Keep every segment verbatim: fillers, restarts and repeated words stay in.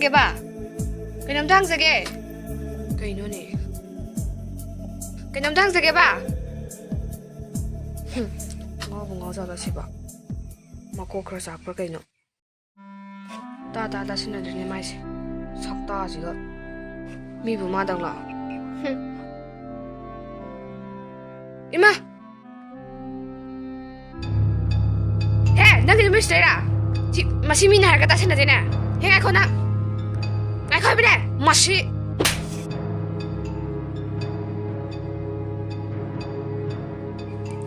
ꯀꯦꯕꯥ? ꯀꯩꯅꯣꯝꯇ ꯍꯪꯖꯒꯦ꯫ ꯀꯩꯅꯣꯅꯦ? ꯀꯩꯅꯣꯝꯇ ꯍꯪꯖꯒꯦꯕ꯫ ꯍꯨꯝ, ꯉꯥꯎꯕꯨ ꯉꯥꯎꯖꯥꯠꯂ ꯁꯤꯕꯣ? ꯃꯀꯣꯛ ꯈꯔ ꯆꯥꯛꯄ꯭ꯔꯥ ꯀꯩꯅꯣ? ꯇꯥ ꯇꯥ ꯇꯥꯁꯤꯟꯅꯗ꯭ꯔꯤꯅꯦ ꯃꯥꯏꯁꯦ꯫ ꯁꯛꯇꯥꯁꯤꯒ꯫ ꯃꯤꯕꯨ ꯃꯥꯗꯪꯂꯣ? ꯍꯨꯝ꯫ ꯏꯃꯥ! ꯍꯦ, ꯅꯪꯒꯤꯗꯣ ꯃꯤ ꯎꯁꯤꯠꯇ꯭ꯔꯤꯔꯥ? ꯁꯤ, ꯃꯁꯤ ꯃꯤꯅ ꯍꯥꯏꯔꯒ ꯇꯥꯁꯤꯟꯅꯗꯦꯅꯦ꯫ ꯍꯦ, ꯉꯥꯏꯈꯣ ꯅꯪ꯫ ꯉꯥꯏꯈꯣ ꯍꯥꯏꯕꯅꯦ꯫ ꯃꯁꯤ꯫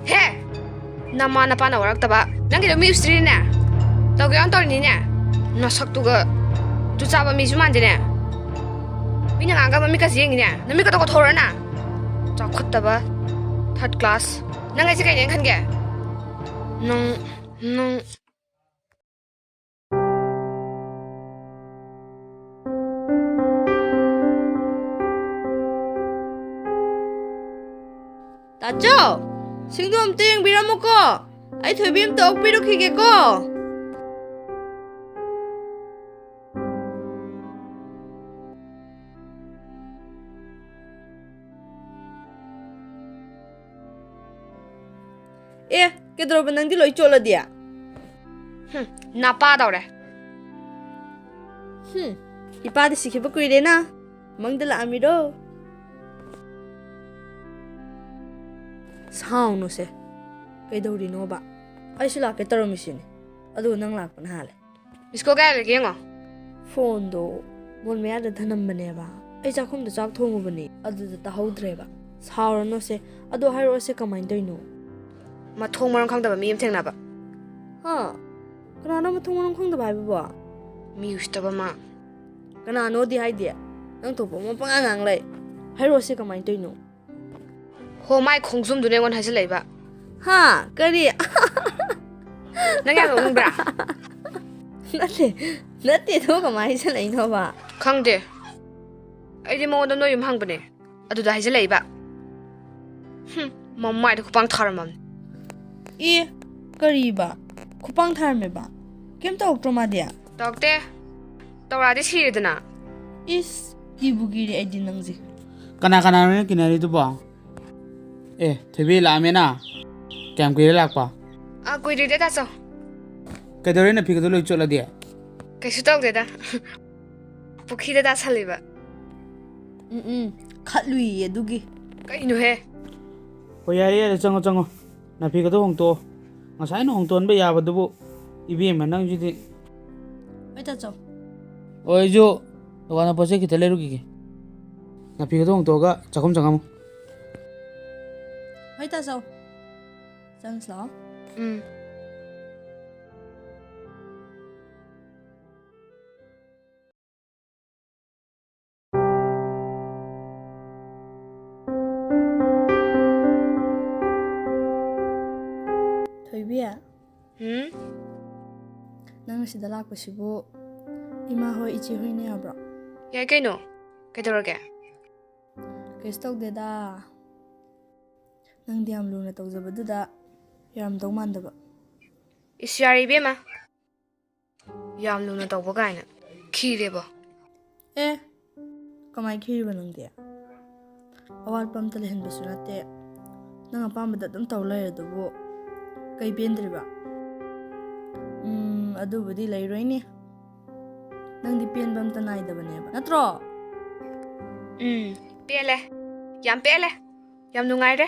ꯍꯦ! ꯅꯃꯥ ꯅꯄꯥꯅ ꯋꯥꯔꯛꯇꯕ꯫ ꯅꯪꯒꯤꯗꯣ ꯃꯤ ꯎꯁꯤꯠꯇ꯭ꯔꯤꯅꯦ꯫ ꯇꯧꯒꯦ ꯌꯥꯎꯅ ꯇꯧꯔꯤꯅꯤꯅꯦ꯫ ꯅꯁꯛꯇꯨꯒ꯫ ꯖꯨꯠ ꯆꯥꯕ ꯃꯤꯁꯨ ꯃꯥꯟꯗꯦꯅꯦ꯫ ꯃꯤꯅ ꯉꯥꯡꯒ ꯃꯃꯤꯠꯀꯁꯦ ꯌꯦꯡꯉꯤꯅꯦ꯫ ꯅꯃꯤꯠꯀꯗꯣ ꯀꯣꯊꯣꯔꯣ ꯅꯪ꯫ ꯆꯥꯎꯈꯠꯇꯕ꯫ Third class꯫ ꯅꯪ ꯑꯩꯁꯦ ꯀꯩꯅꯦꯅ ꯈꯟꯒꯦ? ꯅꯪ, ꯅꯪ꯫ ꯇꯥꯆꯧ, ꯁꯤꯡꯗꯣ ꯑꯝꯇ ꯌꯦꯡꯕꯤꯔꯝꯃꯨꯀꯣ꯫ ꯑꯩ ꯊꯣꯏꯕꯤ ꯑꯝꯇ ꯑꯣꯛꯄꯤꯔꯨꯈꯤꯒꯦꯀꯣ꯫ ꯑꯦ, ꯀꯩꯗꯧꯔꯕ ꯅꯪꯗꯤ ꯂꯣꯏ ꯆꯣꯠꯂꯗꯤ? ꯍꯨꯝ, ꯅꯄꯥꯗꯧꯔꯦ꯫ ꯍꯨꯝ, ꯏꯄꯥꯗꯤ ꯁꯤꯈꯤꯕ ꯀꯨꯏꯔꯦꯅ꯫ ꯃꯪꯗ ꯂꯥꯛꯑꯝꯃꯤꯔꯣ? ꯁꯥꯎꯅꯨꯁꯦ꯫ ꯀꯩꯗꯧꯔꯤꯅꯣꯕ? ꯑꯩꯁꯨ ꯂꯥꯛꯀꯦ ꯇꯧꯔꯝꯃꯤꯁꯤꯅꯦ꯫ ꯑꯗꯨꯒ ꯅꯪ ꯂꯥꯛꯄꯅ ꯍꯥꯜꯂꯦ꯫ Miss call ꯀꯌꯥ ꯂꯩꯒꯦ ꯌꯦꯡꯉꯣ꯫ ꯐꯣꯟꯗꯣ ꯃꯣꯟ ꯃꯌꯥꯗ ꯊꯅꯝꯕꯅꯦꯕ꯫ ꯑꯩ ꯆꯥꯛꯈꯨꯝꯗ ꯆꯥꯛ ꯊꯣꯡꯉꯨꯕꯅꯦ꯫ ꯑꯗꯨꯗ ꯇꯥꯍꯧꯗ꯭ꯔꯦꯕ꯫ ꯁꯥꯎꯔꯅꯨꯁꯦ꯫ ꯑꯗꯣ ꯍꯥꯏꯔꯛꯑꯣꯁꯦ ꯀꯃꯥꯏꯅ ꯇꯧꯔꯤꯅꯣ? ꯃꯊꯣꯡ ꯃꯔꯝ ꯈꯪꯗꯕ ꯃꯤ ꯑꯃ ꯊꯦꯡꯅꯕ꯫ ꯍꯥ? ꯀꯅꯥꯅꯣ ꯃꯊꯣꯡ ꯃꯔꯝ ꯈꯪꯗꯕ ꯍꯥꯏꯕꯕꯣ? ꯃꯤ ꯎꯁꯤꯠꯇꯕ ꯑꯃ꯫ ꯀꯅꯥꯅꯣꯗꯤ ꯍꯥꯏꯗꯦ꯫ ꯅꯪ ꯊꯣꯛꯄ ꯑꯃ ꯄꯉꯥꯡ ꯉꯥꯡ ꯂꯩ꯫ ꯍꯥꯏꯔꯛꯑꯣꯁꯦ ꯀꯃꯥꯏꯅ ꯇꯧꯔꯤꯅꯣ? ꯍꯣ, ꯃꯥꯏ ꯈꯣꯡꯖꯨꯝꯗꯨꯅ ꯑꯩꯉꯣꯟꯗ ꯍꯥꯏꯖꯤꯜꯂꯛꯏꯕ꯫ ꯍꯥ? ꯀꯔꯤ? ꯅꯪ ꯌꯥꯝ ꯅꯣꯛꯅꯤꯡꯕ꯭ꯔꯥ? ꯅꯠꯇꯦ, ꯅꯠꯇꯦ, ꯑꯗꯨ ꯀꯃꯥꯏꯅ ꯍꯥꯏꯖꯤꯜꯂꯛꯏꯅꯣꯕ? ꯈꯪꯗꯦ꯫ ꯑꯩꯗꯤ ꯃꯉꯣꯟꯗ ꯅꯣꯏ ꯌꯨꯝ ꯍꯪꯕꯅꯦ꯫ ꯑꯗꯨꯗ ꯍꯥꯏꯖꯤꯜꯂꯛꯏꯕ꯫ ꯍꯨꯝ, ꯃꯃꯥꯏꯗ ꯈꯨꯄꯥꯡ ꯊꯥꯔꯝꯃꯕꯅꯤ꯫ ꯑꯦ, ꯀꯔꯤꯕ? ꯈꯨꯄꯥꯡ ꯊꯥꯔꯝꯃꯦꯕ? ꯀꯩꯝ ꯇꯧꯔꯛꯇ꯭ꯔꯣ ꯃꯥꯗꯤ? ꯇꯧꯔꯛꯇꯦ꯫ ꯇꯧꯔꯛꯑꯗꯤ ꯁꯤꯔꯦꯗꯅ꯫ ꯏꯁ, ꯀꯤꯕꯨ ꯀꯤꯔꯦ ꯑꯩꯗꯤ ꯅꯪꯁꯦ꯫ ꯀꯅꯥ ꯀꯅꯥꯅꯣ ꯅꯪ ꯀꯤꯅꯔꯤꯗꯨꯕꯣ? ꯑꯦ, ꯊꯣꯏꯕꯤ ꯂꯥꯛꯑꯝꯃꯦꯅ? ꯀꯌꯥꯝ ꯀꯨꯏꯔꯦ ꯂꯥꯛꯄ? ꯑꯥ, ꯀꯨꯏꯗ꯭ꯔꯤꯗ, ꯇꯥꯆꯧ꯫ ꯀꯩꯗꯧꯔꯦ, ꯅꯐꯤꯒꯗꯣ ꯂꯣꯏ ꯆꯣꯠꯂꯗꯤ? ꯀꯩꯁꯨ ꯇꯧꯗꯦꯗ꯫ ꯄꯨꯈ꯭ꯔꯤꯗ ꯇꯥꯁꯜꯂꯤꯕ꯫ ꯎꯝ, ꯎꯝ, ꯈꯠꯂꯨꯏꯌꯦ ꯑꯗꯨꯒꯤ꯫ ꯀꯩꯅꯣꯍꯦ? ꯍꯣꯏ, ꯌꯥꯔꯦ, ꯌꯥꯔꯦ, ꯆꯪꯉꯣ, ꯆꯪꯉꯣ꯫ ꯅꯐꯤꯒꯗꯣ ꯍꯣꯡꯇꯣꯛꯑꯣ꯫ ꯉꯁꯥꯏꯅ ꯍꯣꯡꯇꯣꯛꯍꯟꯕ ꯌꯥꯕꯗꯨꯕꯨ, ꯏꯕꯦꯝꯃ, ꯅꯪꯁꯤꯗꯤ꯫ ꯍꯣꯏ, ꯇꯥꯆꯧ꯫ ꯍꯣꯏ, ꯑꯩꯁꯨ ꯗꯨꯀꯥꯟꯗ ꯄꯣꯠ ꯆꯩ ꯈꯤꯇ ꯂꯩꯔꯨꯈꯤꯒꯦ꯫ ꯅꯐꯤꯒꯗꯣ ꯍꯣꯡꯇꯣꯛꯑꯒ ꯆꯥꯛꯈꯨꯝ ꯆꯪꯉꯝꯃꯨ꯫ ꯍꯣꯏ, ꯇꯥꯆꯧ꯫ ꯆꯪꯁꯤ ꯂꯥꯛꯑꯣ꯫ ꯎꯝ꯫ ꯊꯣꯏꯕꯤ, ꯎꯝ? ꯅꯪ ꯁꯤꯗ ꯂꯥꯛꯄꯁꯤꯕꯨ ꯏꯃꯥ ꯍꯣꯏ, ꯏꯆꯦ ꯍꯣꯏꯅ ꯌꯥꯕ꯭ꯔꯣ? ꯌꯥꯏ ꯀꯩꯅꯣ꯫ ꯀꯩꯗꯧꯔꯒꯦ? ꯀꯩꯁꯨ ꯇꯧꯗꯦꯗ꯫ ꯅꯪꯗꯤ ꯌꯥꯝ ꯂꯨꯅ ꯇꯧꯖꯕꯗꯨꯗ ꯌꯥꯔꯝꯗꯧ ꯃꯥꯟꯗꯕ꯫ ꯏꯁ, ꯌꯥꯔꯦ ꯏꯕꯦꯝꯃ꯫ ꯌꯥꯝ ꯂꯨꯅ ꯇꯧꯕ ꯀꯥꯏꯅ꯫ ꯈꯤꯔꯦꯕꯣ꯫ ꯑꯦ, ꯀꯃꯥꯏ ꯈꯤꯔꯤꯕ ꯅꯪꯗꯤ? ꯑꯋꯥꯠꯄ ꯑꯝꯇ ꯂꯩꯍꯟꯕꯁꯨ ꯅꯠꯇꯦ꯫ ꯅꯪ ꯑꯄꯥꯝꯕꯗ ꯑꯗꯨꯝ ꯇꯧ ꯂꯩꯔꯗꯨꯕꯨ ꯀꯩ ꯄꯦꯟꯗ꯭ꯔꯤꯕ? ꯎꯝ, ꯑꯗꯨꯕꯨꯗꯤ ꯂꯩꯔꯣꯏꯅꯦ꯫ ꯅꯪꯗꯤ ꯄꯦꯟꯕ ꯑꯝꯇ ꯅꯥꯏꯗꯕꯅꯦꯕ, ꯅꯠꯇ꯭ꯔꯣ? ꯎꯝ, ꯄꯦꯜꯂꯦ꯫ ꯌꯥꯝ ꯄꯦꯜꯂꯦ꯫ ꯌꯥꯝ ꯅꯨꯡꯉꯥꯏꯔꯦ꯫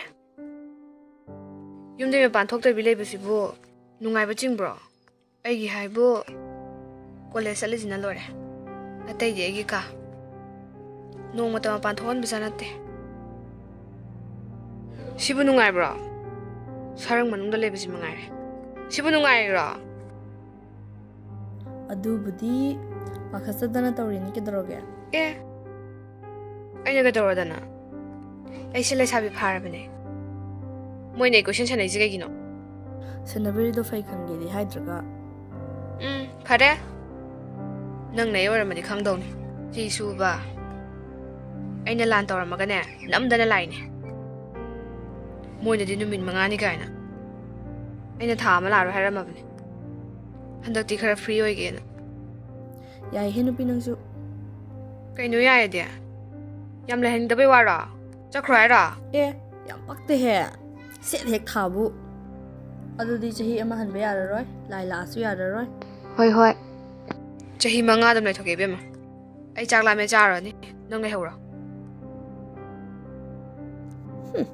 ꯌꯨꯝꯗꯩ ꯃꯄꯥꯟ ꯊꯣꯛꯇꯕꯤ ꯂꯩꯕꯁꯤꯕꯨ ꯅꯨꯡꯉꯥꯏꯕ ꯆꯤꯡꯕ꯭ꯔꯣ? ꯑꯩꯒꯤ ꯍꯥꯏꯕꯨ ꯀꯣꯂꯦꯖ ꯆꯠꯂꯤꯁꯤꯅ ꯂꯣꯏꯔꯦ꯫ ꯑꯇꯩꯗꯤ ꯑꯩꯒꯤ ꯀꯥ꯫ ꯅꯣꯡꯃꯇ ꯃꯄꯥꯟ ꯊꯣꯛꯍꯟꯕꯖꯥꯠ ꯅꯠꯇꯦ꯫ ꯁꯤꯕꯨ ꯅꯨꯡꯉꯥꯏꯕ꯭ꯔꯣ? ꯁꯔꯪ ꯃꯅꯨꯡꯗ ꯂꯩꯕꯁꯤ ꯃꯉꯥꯏꯔꯦ꯫ ꯁꯤꯕꯨ ꯅꯨꯡꯉꯥꯏꯔꯤꯔꯣ? ꯑꯗꯨꯕꯨꯗꯤ ꯄꯥꯈꯠꯆꯗꯅ ꯇꯧꯔꯤꯅꯤ, ꯀꯩꯗꯧꯔꯒꯦ? ꯑꯦ, ꯑꯩꯅ ꯀꯩꯗꯧꯔꯗꯅ? ꯑꯩꯁꯦ ꯂꯩꯁꯥꯕꯤ ꯐꯥꯔꯕꯅꯦ꯫ ꯃꯣꯏꯅ ꯑꯩ ꯀꯣꯏꯁꯟ ꯁꯥꯟꯅꯩꯁꯦ ꯀꯩꯒꯤꯅꯣ? ꯁꯥꯟꯅꯕꯤꯔꯤꯗꯣ ꯐꯩ ꯈꯟꯒꯦꯗꯤ ꯍꯥꯏꯗ꯭ꯔꯒ꯫ ꯎꯝ, ꯐꯔꯦ꯫ ꯅꯪꯅ ꯑꯩ ꯑꯣꯏꯔꯝꯃꯗꯤ ꯈꯪꯗꯧꯅꯤ꯫ ꯐꯤ ꯁꯨꯕ ꯑꯩꯅ ꯂꯥꯟ ꯇꯧꯔꯝꯃꯒꯅꯦ, ꯅꯝꯗꯅ ꯂꯥꯛꯏꯅꯦ꯫ ꯃꯣꯏꯅꯗꯤ ꯅꯨꯃꯤꯠ ꯃꯉꯥꯅꯤ ꯀꯥꯏꯅ꯫ ꯑꯩꯅ ꯊꯥ ꯑꯃ ꯂꯥꯛꯑꯔꯣꯏ ꯍꯥꯏꯔꯝꯃꯕꯅꯦ꯫ ꯍꯟꯗꯛꯇꯤ ꯈꯔ ꯐ꯭ꯔꯤ ꯑꯣꯏꯒꯦꯅ꯫ ꯌꯥꯏꯍꯦ ꯅꯨꯄꯤ ꯅꯪꯁꯨ꯫ ꯀꯩꯅꯣ ꯌꯥꯏꯌꯦꯗꯤ? ꯌꯥꯝ ꯂꯩꯍꯟꯅꯤꯡꯗꯕꯩ ꯋꯥꯔꯣ? ꯆꯠꯈ꯭ꯔꯣ ꯍꯥꯏꯔꯣ? ꯑꯦ, ꯌꯥꯝ ꯄꯛꯇꯦꯍꯦ꯫ ꯁꯦꯠ ꯍꯦꯛ ꯊꯥꯕꯨ꯫ ꯑꯗꯨꯗꯤ ꯆꯍꯤ ꯑꯃ ꯍꯟꯕ ꯌꯥꯔꯔꯣꯏ, ꯂꯥꯏ ꯂꯥꯛꯑꯁꯨ ꯌꯥꯔꯔꯣꯏ꯫ ꯍꯣꯏ, ꯍꯣꯏ꯫ ꯆꯍꯤ ꯃꯉꯥ ꯑꯗꯨꯝ ꯂꯩꯊꯣꯛꯀꯦ ꯏꯕꯦꯝꯃ꯫ ꯑꯩ ꯆꯥꯛ ꯂꯥꯝꯃꯦ, ꯆꯥꯔꯨꯔꯅꯤ꯫ ꯅꯪ ꯂꯩꯍꯧꯔꯣ꯫ ꯍꯨꯝ꯫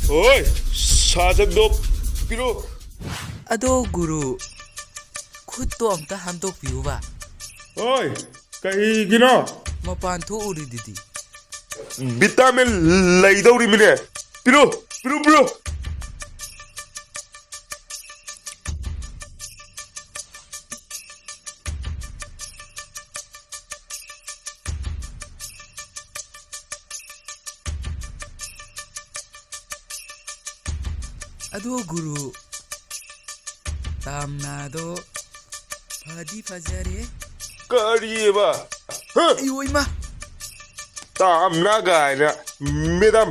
ꯑꯣꯏ, ꯁꯥꯖꯟꯗꯣ ꯄꯤꯔꯣ꯫ ꯑꯗꯣ ꯒꯨꯔꯨ, ꯈꯨꯠꯇꯣ ꯑꯝꯇ ꯍꯥꯝꯗꯣꯛꯄꯤꯌꯨꯕ꯫ ꯑꯣꯏ, ꯀꯩꯒꯤꯅꯣ? ꯃꯄꯥꯟ ꯊꯣꯛꯎꯔꯤꯗꯨꯗꯤ꯫ ꯚꯤꯇꯥꯃꯤꯟ ꯂꯩꯗꯧꯔꯤꯃꯤꯅꯦ꯫ ꯄꯤꯔꯨ, ꯄꯤꯔꯨ, ꯄꯤꯔꯨ꯫ ꯑꯗꯣ ꯒꯨꯔꯨ, ꯇꯥꯝꯅꯥꯗꯣ ꯐꯗꯤ ꯐꯖꯔꯦ꯫ ꯀꯔꯤꯑꯕ? ꯍ? ꯑꯌꯣ ꯏꯃꯥ! ꯇꯥꯝꯅꯥ ꯀꯥꯏꯅ꯫ ꯃꯦꯗꯥꯝ,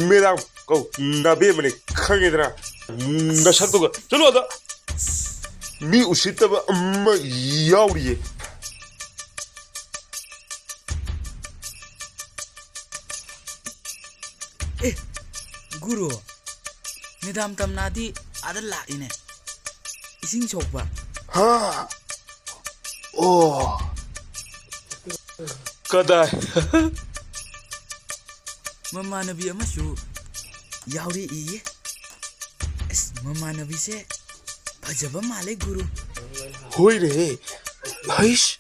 ꯃꯦꯗꯥꯝ ꯀꯧ, ꯅꯕꯦꯝꯃꯅꯤ ꯈꯪꯉꯦꯗꯅ꯫ ꯅꯁꯛꯇꯨꯒ꯫ ꯆꯠꯂꯣ ꯑꯗ꯫ ꯃꯤ ꯎꯁꯤꯠꯇꯕ ꯑꯃ ꯌꯥꯎꯔꯤꯌꯦ꯫ ꯑꯦ, ꯒꯨꯔꯨ, ꯃꯦꯗꯥꯝ ꯇꯝꯅꯥꯗꯤ ꯑꯥꯗ ꯂꯥꯛꯏꯅꯦ, ꯏꯁꯤꯡ ꯁꯣꯛꯄ꯫ ꯍꯥ? ꯑꯣ꯫ ꯀꯗꯥꯏ? ꯃꯃꯥꯟꯅꯕꯤ ꯑꯃꯁꯨ ꯌꯥꯎꯔꯛꯏꯌꯦ꯫ ꯑꯁ, ꯃꯃꯥꯟꯅꯕꯤꯁꯦ ꯐꯖꯕ ꯃꯥꯜꯂꯦ, ꯒꯨꯔꯨ꯫ ꯍꯣꯏꯅꯦꯍꯦ꯫ ꯍꯩꯁ꯫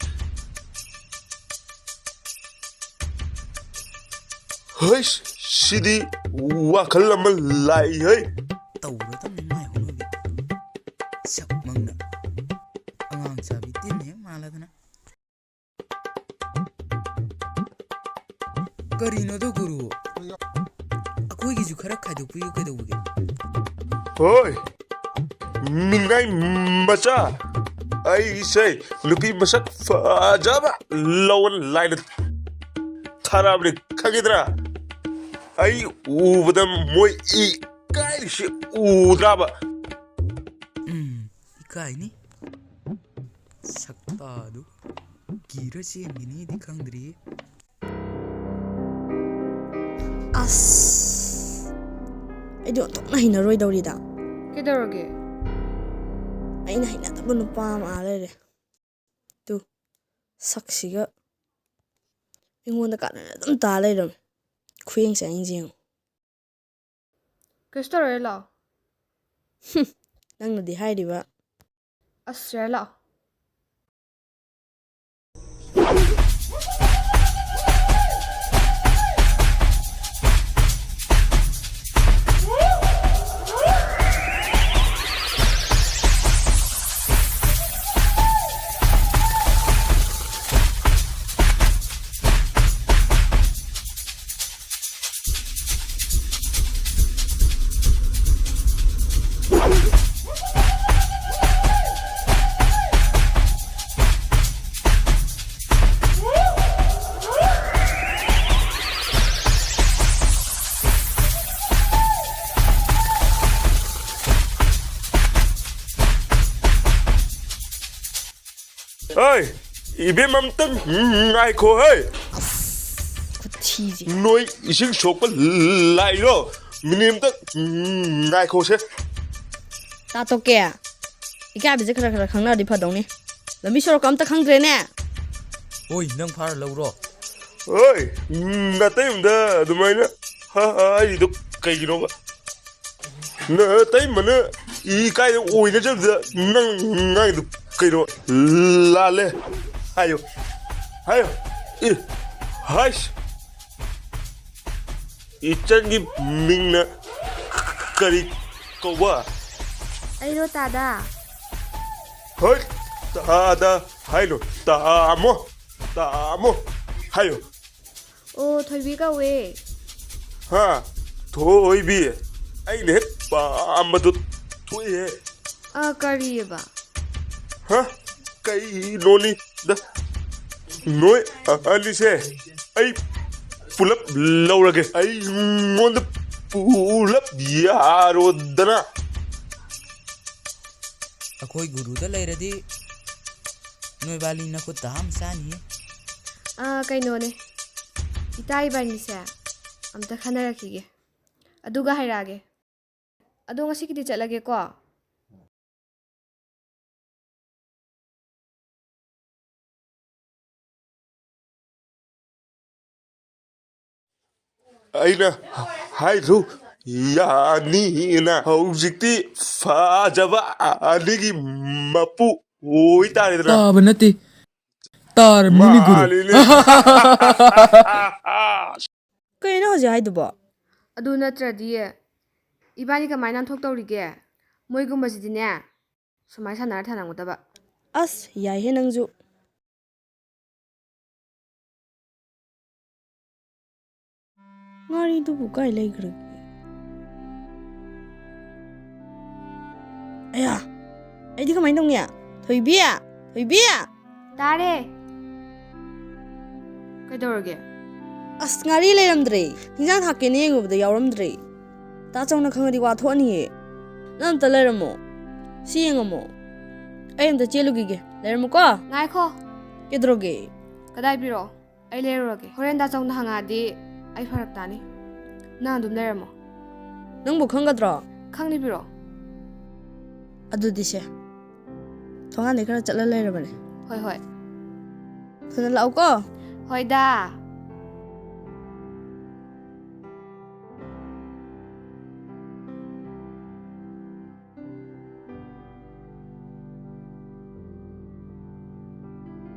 ꯍꯩꯁ, ꯁꯤꯗꯤ ꯋꯥꯈꯜ ꯑꯃ ꯂꯥꯛꯏꯍꯦ꯫ ꯇꯧꯔꯗꯝꯅꯤ ꯃꯥꯏ ꯍꯧꯅꯕꯤ꯫ ꯁꯛ ꯃꯪꯅ ꯑꯉꯥꯡ ꯆꯥꯕꯤ ꯇꯤꯟ ꯍꯦꯛ ꯃꯥꯜꯂꯗꯅ꯫ ꯀꯔꯤꯅꯣꯗꯣ ꯒꯨꯔꯨ? ꯑꯩꯈꯣꯏꯒꯤꯁꯨ ꯈꯔ ꯈꯥꯏꯗꯣꯛꯄꯤꯌꯨ ꯀꯩꯗꯧꯕꯒꯦ? ꯍꯣꯏ, ꯃꯤꯅꯥꯏ ꯃꯆꯥ, ꯑꯩꯁꯦ ꯅꯨꯄꯤ ꯃꯁꯛ ꯐꯖꯕ ꯂꯧ ꯂꯥꯏꯅ ꯊꯥꯔꯛꯑꯕꯅꯤ, ꯈꯪꯒꯗ꯭ꯔꯥ? ꯑꯩ ꯎꯕꯗ ꯃꯣꯏ ꯏꯀꯥꯏꯔꯤꯁꯤ ꯎꯗ꯭ꯔꯕ? ꯎꯝ, ꯏꯀꯥꯏꯅꯤ꯫ ꯁꯛꯇꯥꯗꯨ ꯀꯤꯔ ꯆꯦꯟꯈꯤꯅꯤꯗꯤ ꯈꯪꯗ꯭ꯔꯤ꯫ ꯑꯁ, ꯑꯩꯗꯤ ꯑꯣꯟꯊꯣꯛꯅ ꯍꯩꯅꯔꯣꯏꯗꯧꯔꯤꯗ꯫ ꯀꯩꯗꯧꯔꯒꯦ? ꯑꯩꯅ ꯍꯩꯅꯗꯕ ꯅꯨꯄꯥ ꯑꯃ ꯑꯥ ꯂꯩꯔꯦ꯫ ꯇꯨ, ꯁꯛꯁꯤꯒ ꯑꯩꯉꯣꯟꯗ ꯀꯥꯟꯅꯅ ꯑꯗꯨꯝ ꯇꯥ ꯂꯩꯔꯝꯃꯦ꯫ ꯈꯨꯌꯦꯡꯁꯦ ꯑꯩꯅ ꯌꯦꯡꯉꯨ꯫ ꯀꯩꯁꯨ ꯇꯧꯔꯣꯏ, ꯂꯥꯛꯑꯣ꯫ ꯍꯨꯝ, ꯅꯪꯅꯗꯤ ꯍꯥꯏꯔꯤꯕ꯫ ꯑꯁ, ꯌꯥꯔꯦ, ꯂꯥꯛꯑꯣ꯫ ꯍꯣꯏ, ꯏꯕꯦꯝ, ꯑꯝꯇ ꯉꯥꯏꯈꯣ, ꯍꯣꯏ꯫ ꯑꯁ, ꯈꯨꯊꯤꯁꯦ꯫ ꯅꯣꯏ ꯏꯁꯤꯡ ꯁꯣꯛꯄ ꯂꯥꯛꯏꯔꯣ? ꯃꯤꯅꯤꯠ ꯑꯝꯇ ꯉꯥꯏꯈꯣꯁꯦ꯫ ꯇꯥ ꯇꯣꯛꯀꯦ꯫ ꯏꯀꯥꯏꯕꯁꯦ ꯈꯔ ꯈꯔ ꯈꯪꯅꯔꯗꯤ ꯐꯗꯧꯅꯤ꯫ ꯂꯝꯕꯤ ꯁꯣꯔꯣꯛꯀ ꯑꯝꯇ ꯈꯪꯗ꯭ꯔꯦꯅꯦ꯫ ꯍꯣꯏ, ꯅꯪ ꯐꯥꯔ ꯂꯧꯔꯣ꯫ ꯍꯣꯏ, ꯅꯥꯇꯩ ꯑꯝꯗ ꯑꯗꯨꯃꯥꯏꯅ ꯍꯥꯏꯔꯤꯗꯣ ꯀꯩꯒꯤꯅꯣꯕ? ꯅꯇꯩꯃꯅ ꯏꯀꯥꯏꯗ ꯑꯣꯏꯅ ꯆꯠꯕꯗ ꯅꯪ ꯉꯥꯡꯉꯤꯗꯨ ꯀꯩꯅꯣ? ꯂꯥꯜꯂꯦ꯫ ꯍꯥꯏꯌꯨ, ꯍꯥꯏꯌꯨ꯫ ꯏ, ꯍꯥꯏꯁ꯫ ꯏꯆꯟꯒꯤ ꯃꯤꯡꯅ ꯀꯔꯤ ꯀꯧꯕ? ꯑꯩꯔꯣ, ꯇꯥꯗ꯫ ꯍꯣꯏ, ꯇꯥꯗ ꯍꯥꯏꯅꯨ, ꯇꯥꯃꯣ, ꯇꯥꯃꯣ ꯍꯥꯏꯌꯨ꯫ ꯑꯣ, ꯊꯣꯏꯕꯤ ꯀꯧꯋꯦ꯫ ꯍꯥ? ꯊꯣꯏꯕꯤ? ꯑꯩꯅ ꯍꯦꯛ ꯄꯥꯝꯕꯗꯨ ꯊꯣꯛꯏꯍꯦ꯫ ꯑ, ꯀꯔꯤꯑꯕ? ꯍꯥ? ꯀꯩꯅꯣꯅꯤ? ꯗ, ꯅꯣꯏ ꯑꯅꯤꯁꯦ ꯑꯩ ꯄꯨꯂꯞ ꯂꯧꯔꯒꯦ꯫ ꯑꯩꯉꯣꯟꯗ ꯄꯨꯂꯞ ꯌꯥꯔꯣꯗꯅ꯫ ꯑꯩꯈꯣꯏ ꯒꯨꯔꯨꯗ ꯂꯩꯔꯗꯤ ꯅꯣꯏꯕꯥꯂꯤ ꯅꯈꯨꯠꯇ ꯍꯥꯝ ꯆꯥꯅꯤꯌꯦ꯫ ꯑꯥ, ꯀꯩꯅꯣꯅꯦ, ꯏꯇꯥ ꯏꯕꯥꯅꯤꯁꯦ ꯑꯝꯇ ꯈꯟꯅꯔꯛꯈꯤꯒꯦ, ꯑꯗꯨꯒ ꯍꯥꯏꯔꯛꯑꯒꯦ꯫ ꯑꯗꯣ ꯉꯁꯤꯒꯤꯗꯤ ꯆꯠꯂꯒꯦꯀꯣ꯫ ꯑꯩꯅ ꯍꯥꯏꯗ꯭ꯔꯣ ꯌꯥꯅꯤꯅ? ꯍꯧꯖꯤꯛꯇꯤ ꯐꯖꯕ ꯑꯅꯤꯒꯤ ꯃꯄꯨ ꯑꯣꯏꯇꯥꯔꯦꯗꯅ꯫ ꯇꯥꯕ ꯅꯠꯇꯦ, ꯇꯥꯔꯕꯅꯤꯅꯦ ꯒꯨꯔꯨ꯫ ꯃꯥꯅꯤꯅꯦ꯫ ꯀꯩꯅꯣ ꯍꯧꯖꯤꯛ ꯍꯥꯏꯗꯨꯕꯣ? ꯑꯗꯨ ꯅꯠꯇ꯭ꯔꯗꯤ ꯏꯕꯥꯅꯤ ꯀꯃꯥꯏꯅ ꯅꯥꯟꯊꯣꯛꯇꯧꯔꯤꯒꯦ? ꯃꯣꯏꯒꯨꯝꯕꯁꯤꯗꯤꯅꯦ, ꯁꯨꯃꯥꯏꯅ ꯁꯥꯟꯅꯔ ꯊꯥꯅꯝꯒꯗꯕ꯫ ꯑꯁ, ꯌꯥꯏꯍꯦ ꯅꯪꯁꯨ꯫ ꯉꯥꯔꯤꯗꯨꯕꯨ ꯀꯥꯏ ꯂꯩꯈ꯭ꯔꯒꯦ? ꯑꯌꯥ, ꯑꯩꯗꯤ ꯀꯃꯥꯏꯅ ꯇꯧꯅꯤ? ꯊꯣꯏꯕꯤ! ꯊꯣꯏꯕꯤ! ꯇꯥꯔꯦ꯫ ꯀꯩꯗꯧꯔꯒꯦ? ꯑꯁ, ꯉꯥꯔꯤ ꯂꯩꯔꯝꯗ꯭ꯔꯦ꯫ ꯍꯤꯟꯖꯥꯡ ꯊꯥꯛꯀꯦꯅ ꯌꯦꯡꯉꯨꯕꯗ ꯌꯥꯎꯔꯝꯗ꯭ꯔꯦ꯫ ꯇꯥ ꯆꯧꯅ ꯈꯪꯉꯗꯤ ꯋꯥ ꯊꯣꯛꯑꯅꯤꯌꯦ꯫ ꯅꯪ ꯑꯝꯇ ꯂꯩꯔꯝꯃꯣ꯫ ꯁꯤ ꯌꯦꯡꯉꯝꯃꯣ꯫ ꯑꯩ ꯑꯝꯇ ꯆꯦꯜꯂꯨꯈꯤꯒꯦ꯫ ꯂꯩꯔꯝꯃꯨꯀꯣ꯫ ꯉꯥꯏꯈꯣ꯫ ꯀꯩꯗꯧꯔꯒꯦ? ꯀꯗꯥꯏ ꯄꯤꯔꯛꯑꯣ? ꯑꯩ ꯂꯩꯔꯨꯔꯒꯦ꯫ ꯍꯣꯔꯦꯟ ꯗꯥ ꯆꯧꯅ ꯍꯪꯉꯛꯑꯗꯤ ꯑꯩ ꯐꯔꯛ ꯇꯥꯅꯤ꯫ ꯅꯪ ꯑꯗꯨꯝ ꯂꯩꯔꯝꯃꯣ꯫ ꯅꯪꯕꯨ ꯈꯪꯒꯗ꯭ꯔꯣ? ꯈꯪꯅꯤ, ꯄꯤꯔꯛꯑꯣ꯫ ꯑꯗꯨꯗꯤ ꯁꯦ, ꯊꯣꯡꯒꯥꯟꯗꯩ ꯈꯔ ꯆꯠꯂ ꯂꯩꯔꯕꯅꯦ꯫ ꯍꯣꯏ, ꯍꯣꯏ꯫ ꯊꯨꯅ ꯂꯥꯛꯎꯀꯣ꯫ ꯍꯣꯏꯗ꯫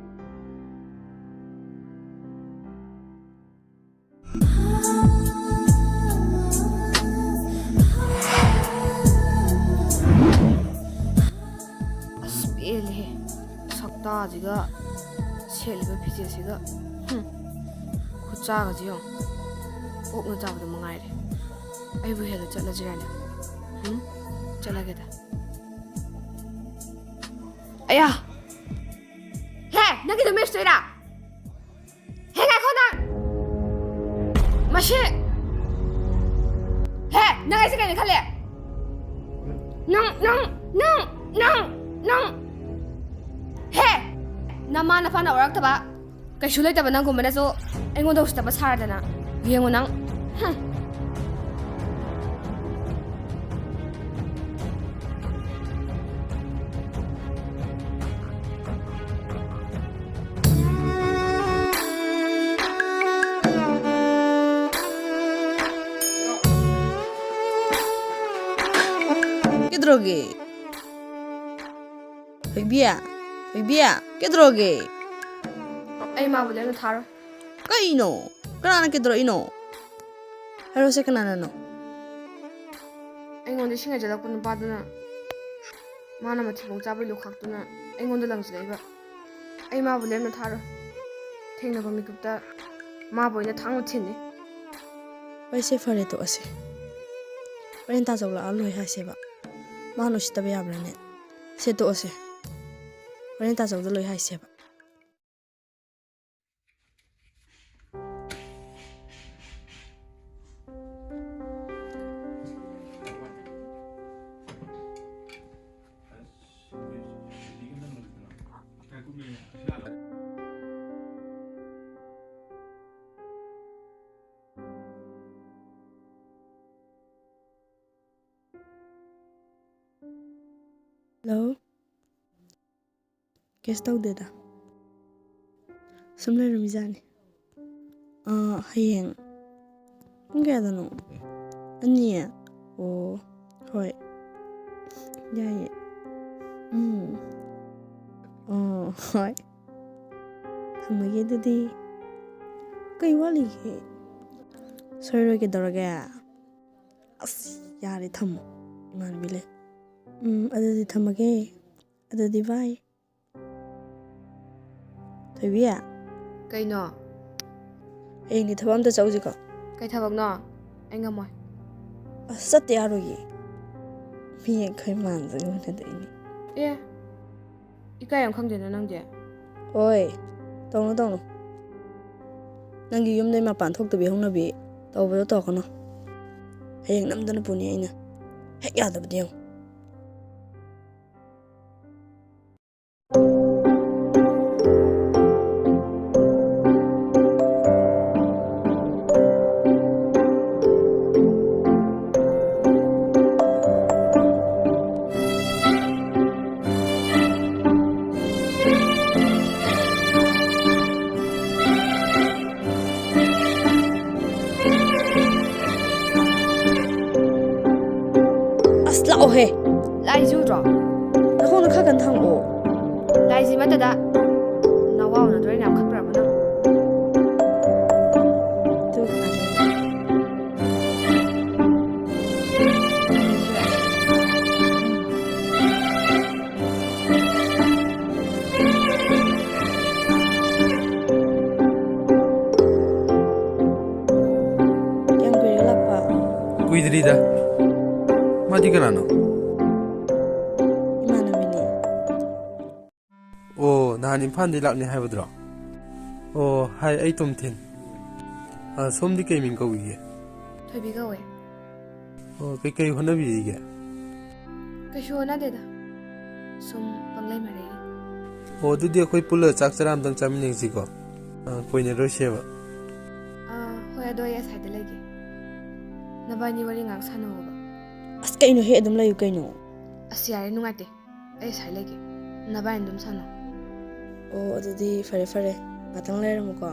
ꯑꯁ, ꯄꯦꯜꯂꯦꯍꯦ꯫ ꯁꯛꯇꯥꯁꯤꯒ, ꯁꯦꯠꯂꯤꯕ ꯐꯤꯖꯦꯠꯁꯤꯒ꯫ ꯍꯨꯝ꯫ ꯆꯥꯒꯁꯤ ꯌꯦꯡꯉꯨ꯫ ꯑꯣꯛꯅ ꯆꯥꯕꯗꯣ ꯃꯉꯥꯏꯔꯦ꯫ ꯑꯩꯕꯨ ꯍꯦꯜꯂ ꯆꯠꯂꯁꯤꯔꯅꯦ? ꯎꯝ? ꯆꯠꯂꯒꯦꯗ꯫ ꯑꯌꯥ! ꯍꯦ! ꯅꯪꯒꯤꯗꯣ ꯃꯦꯠꯁꯇꯣꯏꯔꯥ? ꯍꯦ, ꯉꯥꯏꯈꯣ ꯅꯪ! ꯃꯁꯤ! ꯍꯦ! ꯅꯪ ꯑꯩꯁꯦ ꯀꯩꯅꯣ ꯈꯜꯂꯦ? ꯅꯪ, ꯅꯪ, ꯅꯪ, ꯅꯪ, ꯅꯪ! ꯍꯦ! ꯅꯃꯥ ꯅꯄꯥꯅ ꯎꯔꯛꯇꯕ ꯀꯩꯁꯨ ꯂꯩꯇꯕ ꯅꯪꯒꯨꯝꯕꯅꯁꯨ ꯑꯩꯉꯣꯟꯗ ꯎꯁꯤꯠꯇꯕ ꯁꯥꯔꯗꯅ꯫ ꯌꯦꯡꯉꯨ ꯅꯪ꯫ ꯍꯨꯝ꯫ ꯀꯩꯗꯧꯔꯒꯦ? ꯊꯣꯏꯕꯤ? ꯊꯣꯏꯕꯤ? ꯀꯩꯗꯧꯔꯒꯦ? ꯑꯩ ꯃꯥꯕꯨ ꯂꯦꯝꯅ ꯊꯥꯔꯣꯏ꯫ ꯀꯩꯅꯣ? ꯀꯅꯥꯅ ꯀꯩꯗꯧꯔꯛꯏꯅꯣ? ꯍꯥꯏꯔꯣꯁꯦ, ꯀꯅꯥꯅꯅꯣ? ꯑꯩꯉꯣꯟꯗ ꯏꯁꯤꯡ ꯍꯩꯖꯤꯜꯂꯛꯄ ꯅꯨꯄꯥꯗꯨꯅ ꯃꯥꯅ ꯃꯊꯤꯕꯣꯡ ꯆꯥꯕꯩ ꯂꯨꯈꯥꯛꯇꯨꯅ ꯑꯩꯉꯣꯟꯗ ꯂꯪꯁꯤꯜꯂꯛꯏꯕ꯫ ꯑꯩ ꯃꯥꯕꯨ ꯂꯦꯝꯅ ꯊꯥꯔꯣꯏ꯫ ꯊꯦꯡꯅꯕ ꯃꯤꯀꯨꯞꯇ ꯃꯥꯕꯨ ꯑꯣꯏꯅ ꯊꯥꯡꯅ ꯊꯤꯟꯅꯤ꯫ ꯍꯣꯏꯁꯦ, ꯐꯔꯦ, ꯇꯣꯛꯑꯁꯦ꯫ ꯍꯣꯔꯦꯟ ꯇꯥꯖꯧ ꯂꯥꯛꯑ ꯂꯣꯏ ꯍꯥꯏꯁꯦꯕ꯫ ꯃꯥꯅ ꯎꯁꯤꯠꯇꯕ ꯌꯥꯕ꯭ꯔꯥꯅꯦ? ꯁꯦ, ꯇꯣꯛꯑꯁꯦ꯫ ꯍꯣꯔꯦꯟ ꯇꯥꯖꯧꯗ ꯂꯣꯏ ꯍꯥꯏꯁꯦꯕ꯫ ꯍꯜꯂꯣ꯫ ꯀꯩꯁꯨ ꯇꯧꯗꯦꯗ꯫ ꯁꯨꯝ ꯂꯩꯔꯝꯃꯤꯖꯥꯠꯅꯤ꯫ ꯑꯥ, ꯍꯌꯦꯡ꯫ ꯄꯨꯡ ꯀꯌꯥꯗꯅꯣ? ꯑꯅꯤ? ꯑꯣ, ꯍꯣꯏ꯫ ꯌꯥꯏꯌꯦ꯫ ꯎꯝ꯫ ꯑꯣ, ꯍꯣꯏ꯫ ꯊꯝꯃꯒꯦ ꯑꯗꯨꯗꯤ꯫ ꯀꯩ ꯋꯥꯠꯂꯤꯒꯦ? ꯁꯣꯏꯔꯣꯏ, ꯀꯩꯗꯧꯔꯒꯦ? ꯑꯁ, ꯌꯥꯔꯦ, ꯊꯝꯃꯣ꯫ ꯏꯃꯥꯟꯅꯕꯤ ꯂꯩ꯫ ꯎꯝ, ꯑꯗꯨꯗꯤ ꯊꯝꯃꯒꯦ꯫ ꯑꯗꯨꯗꯤ bye꯫ ꯊꯣꯏꯕꯤ꯫ ꯀꯩꯅꯣ? ꯍꯌꯦꯡꯗꯤ ꯊꯕꯛ ꯑꯝꯇ ꯆꯧꯁꯤꯀꯣ꯫ ꯀꯩ ꯊꯕꯛꯅꯣ? ꯑꯩ ꯉꯝꯃꯣꯏ꯫ ꯑꯁ, ꯆꯠꯇ ꯌꯥꯔꯣꯏꯌꯦ꯫ ꯃꯤ ꯑꯩꯈꯣꯏ ꯃꯥꯟꯕꯒꯤ ꯃꯥꯟꯅꯗꯣꯏꯅꯤ꯫ ꯑꯦ, ꯏꯀꯥꯏ ꯌꯥꯝ ꯈꯪꯗꯦꯅ ꯅꯪꯗꯤ꯫ ꯍꯣꯏ, ꯇꯧꯅꯨ, ꯇꯧꯅꯨ꯫ ꯅꯪꯒꯤ ꯌꯨꯝꯗꯩ ꯃꯄꯥꯟ ꯊꯣꯛꯇꯕꯤ ꯍꯧꯅꯕꯤ ꯇꯧꯕꯗꯣ ꯇꯧꯔꯛꯀꯅꯨ꯫ ꯍꯌꯦꯡ ꯅꯝꯗꯅ ꯄꯨꯅꯤ ꯑꯩꯅ꯫ ꯍꯦꯛ ꯌꯥꯗꯕꯗꯤ ꯌꯦꯡꯉꯨ꯫ ꯑꯁ, ꯂꯥꯛꯑꯣꯍꯦ꯫ ꯂꯥꯏꯁꯤ ꯎꯗ꯭ꯔꯣ? ꯅꯈꯣꯡꯗ ꯈꯔ ꯀꯟꯅ ꯊꯥꯡꯉꯛꯑꯣ꯫ ꯂꯥꯏꯁꯤ ꯃꯠꯇꯗ ꯅꯋꯥ ꯎꯅꯗꯣꯔꯦ, ꯌꯥꯝ ꯈꯠꯄ꯭ꯔꯕ ꯅꯪ? ꯑꯗꯨ ꯀꯌꯥꯝ ꯀꯨꯏꯔꯒꯦ ꯂꯥꯛꯄ? ꯀꯨꯏꯗ꯭ꯔꯤꯗ꯫ ꯃꯥꯗꯤ ꯀꯅꯥꯅꯣ? ꯏꯃꯥꯟꯅꯕꯤꯅꯦ꯫ ꯑꯣ, ꯅꯍꯥꯟ ꯏꯝꯐꯥꯜꯗꯒꯤ ꯂꯥꯛꯅꯤ ꯍꯥꯏꯕꯗꯨꯔꯣ? ꯑꯣ, ꯍꯥꯏ, ꯑꯩ ꯇꯣꯝꯊꯤꯟ꯫ ꯑ, ꯁꯣꯝꯗꯤ ꯀꯩ ꯃꯤꯡ ꯀꯧꯕꯤꯒꯦ? ꯊꯣꯏꯕꯤ ꯀꯧꯋꯦ꯫ ꯑꯣ, ꯀꯩꯀꯩ ꯍꯣꯠꯅꯕꯤꯔꯤꯒꯦ? ꯀꯩꯁꯨ ꯍꯣꯠꯅꯗꯦꯗ꯫ ꯁꯨꯝ ꯄꯪꯂꯩ ꯃꯔꯩꯔꯤ꯫ ꯑꯣ, ꯑꯗꯨꯗꯤ ꯑꯩꯈꯣꯏ ꯄꯨꯜꯂ ꯆꯥꯛ ꯆꯔꯥ ꯑꯝꯇꯪ ꯆꯥꯃꯤꯟꯅꯁꯤꯀꯣ꯫ ꯑ, ꯀꯣꯏꯅꯔꯣꯏꯁꯦꯕ꯫ ꯑꯥ, ꯍꯣꯏ, ꯑꯗꯣ ꯑꯩ ꯑꯁꯥꯏꯗ ꯂꯩꯒꯦ꯫ ꯅꯕꯥꯅꯤ ꯋꯥꯔꯤ ꯉꯥꯏꯍꯥꯛ ꯁꯥꯟꯅꯧꯕ꯫ ꯑꯁ, ꯀꯩꯅꯣ ꯍꯦ, ꯑꯗꯨꯝ ꯂꯩꯌꯨ ꯀꯩꯅꯣ꯫ ꯑꯁ, ꯌꯥꯔꯦ, ꯅꯨꯡꯉꯥꯏꯇꯦ꯫ ꯑꯩ ꯑꯁꯥꯏ ꯂꯩꯒꯦ꯫ ꯅꯕꯥꯅꯤ ꯑꯗꯨꯝ ꯁꯥꯟꯅꯧ꯫ ꯑꯣ, ꯑꯗꯨꯗꯤ ꯐꯔꯦ, ꯐꯔꯦ꯫ ꯉꯥꯛꯇꯪ ꯂꯩꯔꯝꯃꯨꯀꯣ꯫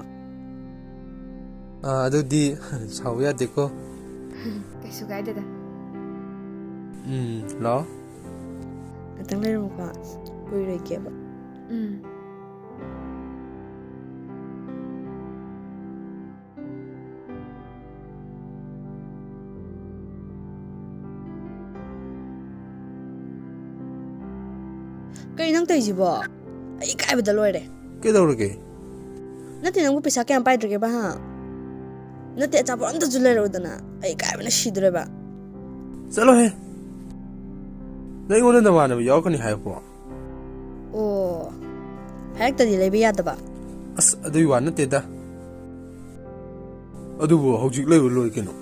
ꯑꯥ, ꯑꯗꯨꯗꯤ ꯁꯥꯎꯕ ꯌꯥꯗꯦꯀꯣ꯫ ꯀꯩꯁꯨ ꯀꯥꯏꯗꯦꯗ꯫ ꯎꯝ, ꯂꯥꯛꯑꯣ꯫ ꯉꯥꯛꯇꯪ ꯂꯩꯔꯝꯃꯨꯀꯣ꯫ ꯀꯨꯏꯔꯣꯏꯒꯦꯕ꯫ ꯎꯝ꯫ ꯀꯩ ꯅꯪ ꯇꯧꯔꯤꯁꯤꯕꯣ? ꯑꯩ ꯏꯀꯥꯏꯕꯗ ꯂꯣꯏꯔꯦ꯫ ꯀꯩꯗꯧꯔꯒꯦ? ꯅꯠꯇꯦ, ꯅꯪꯕꯨ ꯄꯩꯁꯥ ꯀꯌꯥꯝ ꯄꯥꯏꯗ꯭ꯔꯒꯦꯕ, ꯍꯥ? ꯅꯠꯇꯦ, ꯑꯆꯥꯄꯣꯠ ꯑꯝꯇꯁꯨ ꯂꯩꯔꯛꯎꯗꯅ, ꯑꯩ ꯏꯀꯥꯏꯕꯅ ꯁꯤꯗꯣꯔꯦꯕ꯫ ꯆꯠꯂꯣꯍꯦ, ꯅꯪ ꯑꯩꯉꯣꯟꯗ ꯅꯃꯥꯟꯅꯕ ꯌꯥꯎꯔꯛꯀꯅꯤ ꯍꯥꯏꯔꯛꯄ꯭ꯔꯣ? ꯑꯣ, ꯍꯥꯏꯔꯛꯇꯗꯤ ꯂꯩꯕ ꯌꯥꯗꯕ? ꯑꯁ, ꯑꯗꯨꯏ ꯋꯥ ꯅꯠꯇꯦꯗ꯫ ꯑꯗꯨꯕꯨ ꯍꯧꯖꯤꯛ ꯂꯩꯔꯨ ꯂꯣꯏꯔꯦ ꯀꯩꯅꯣ꯫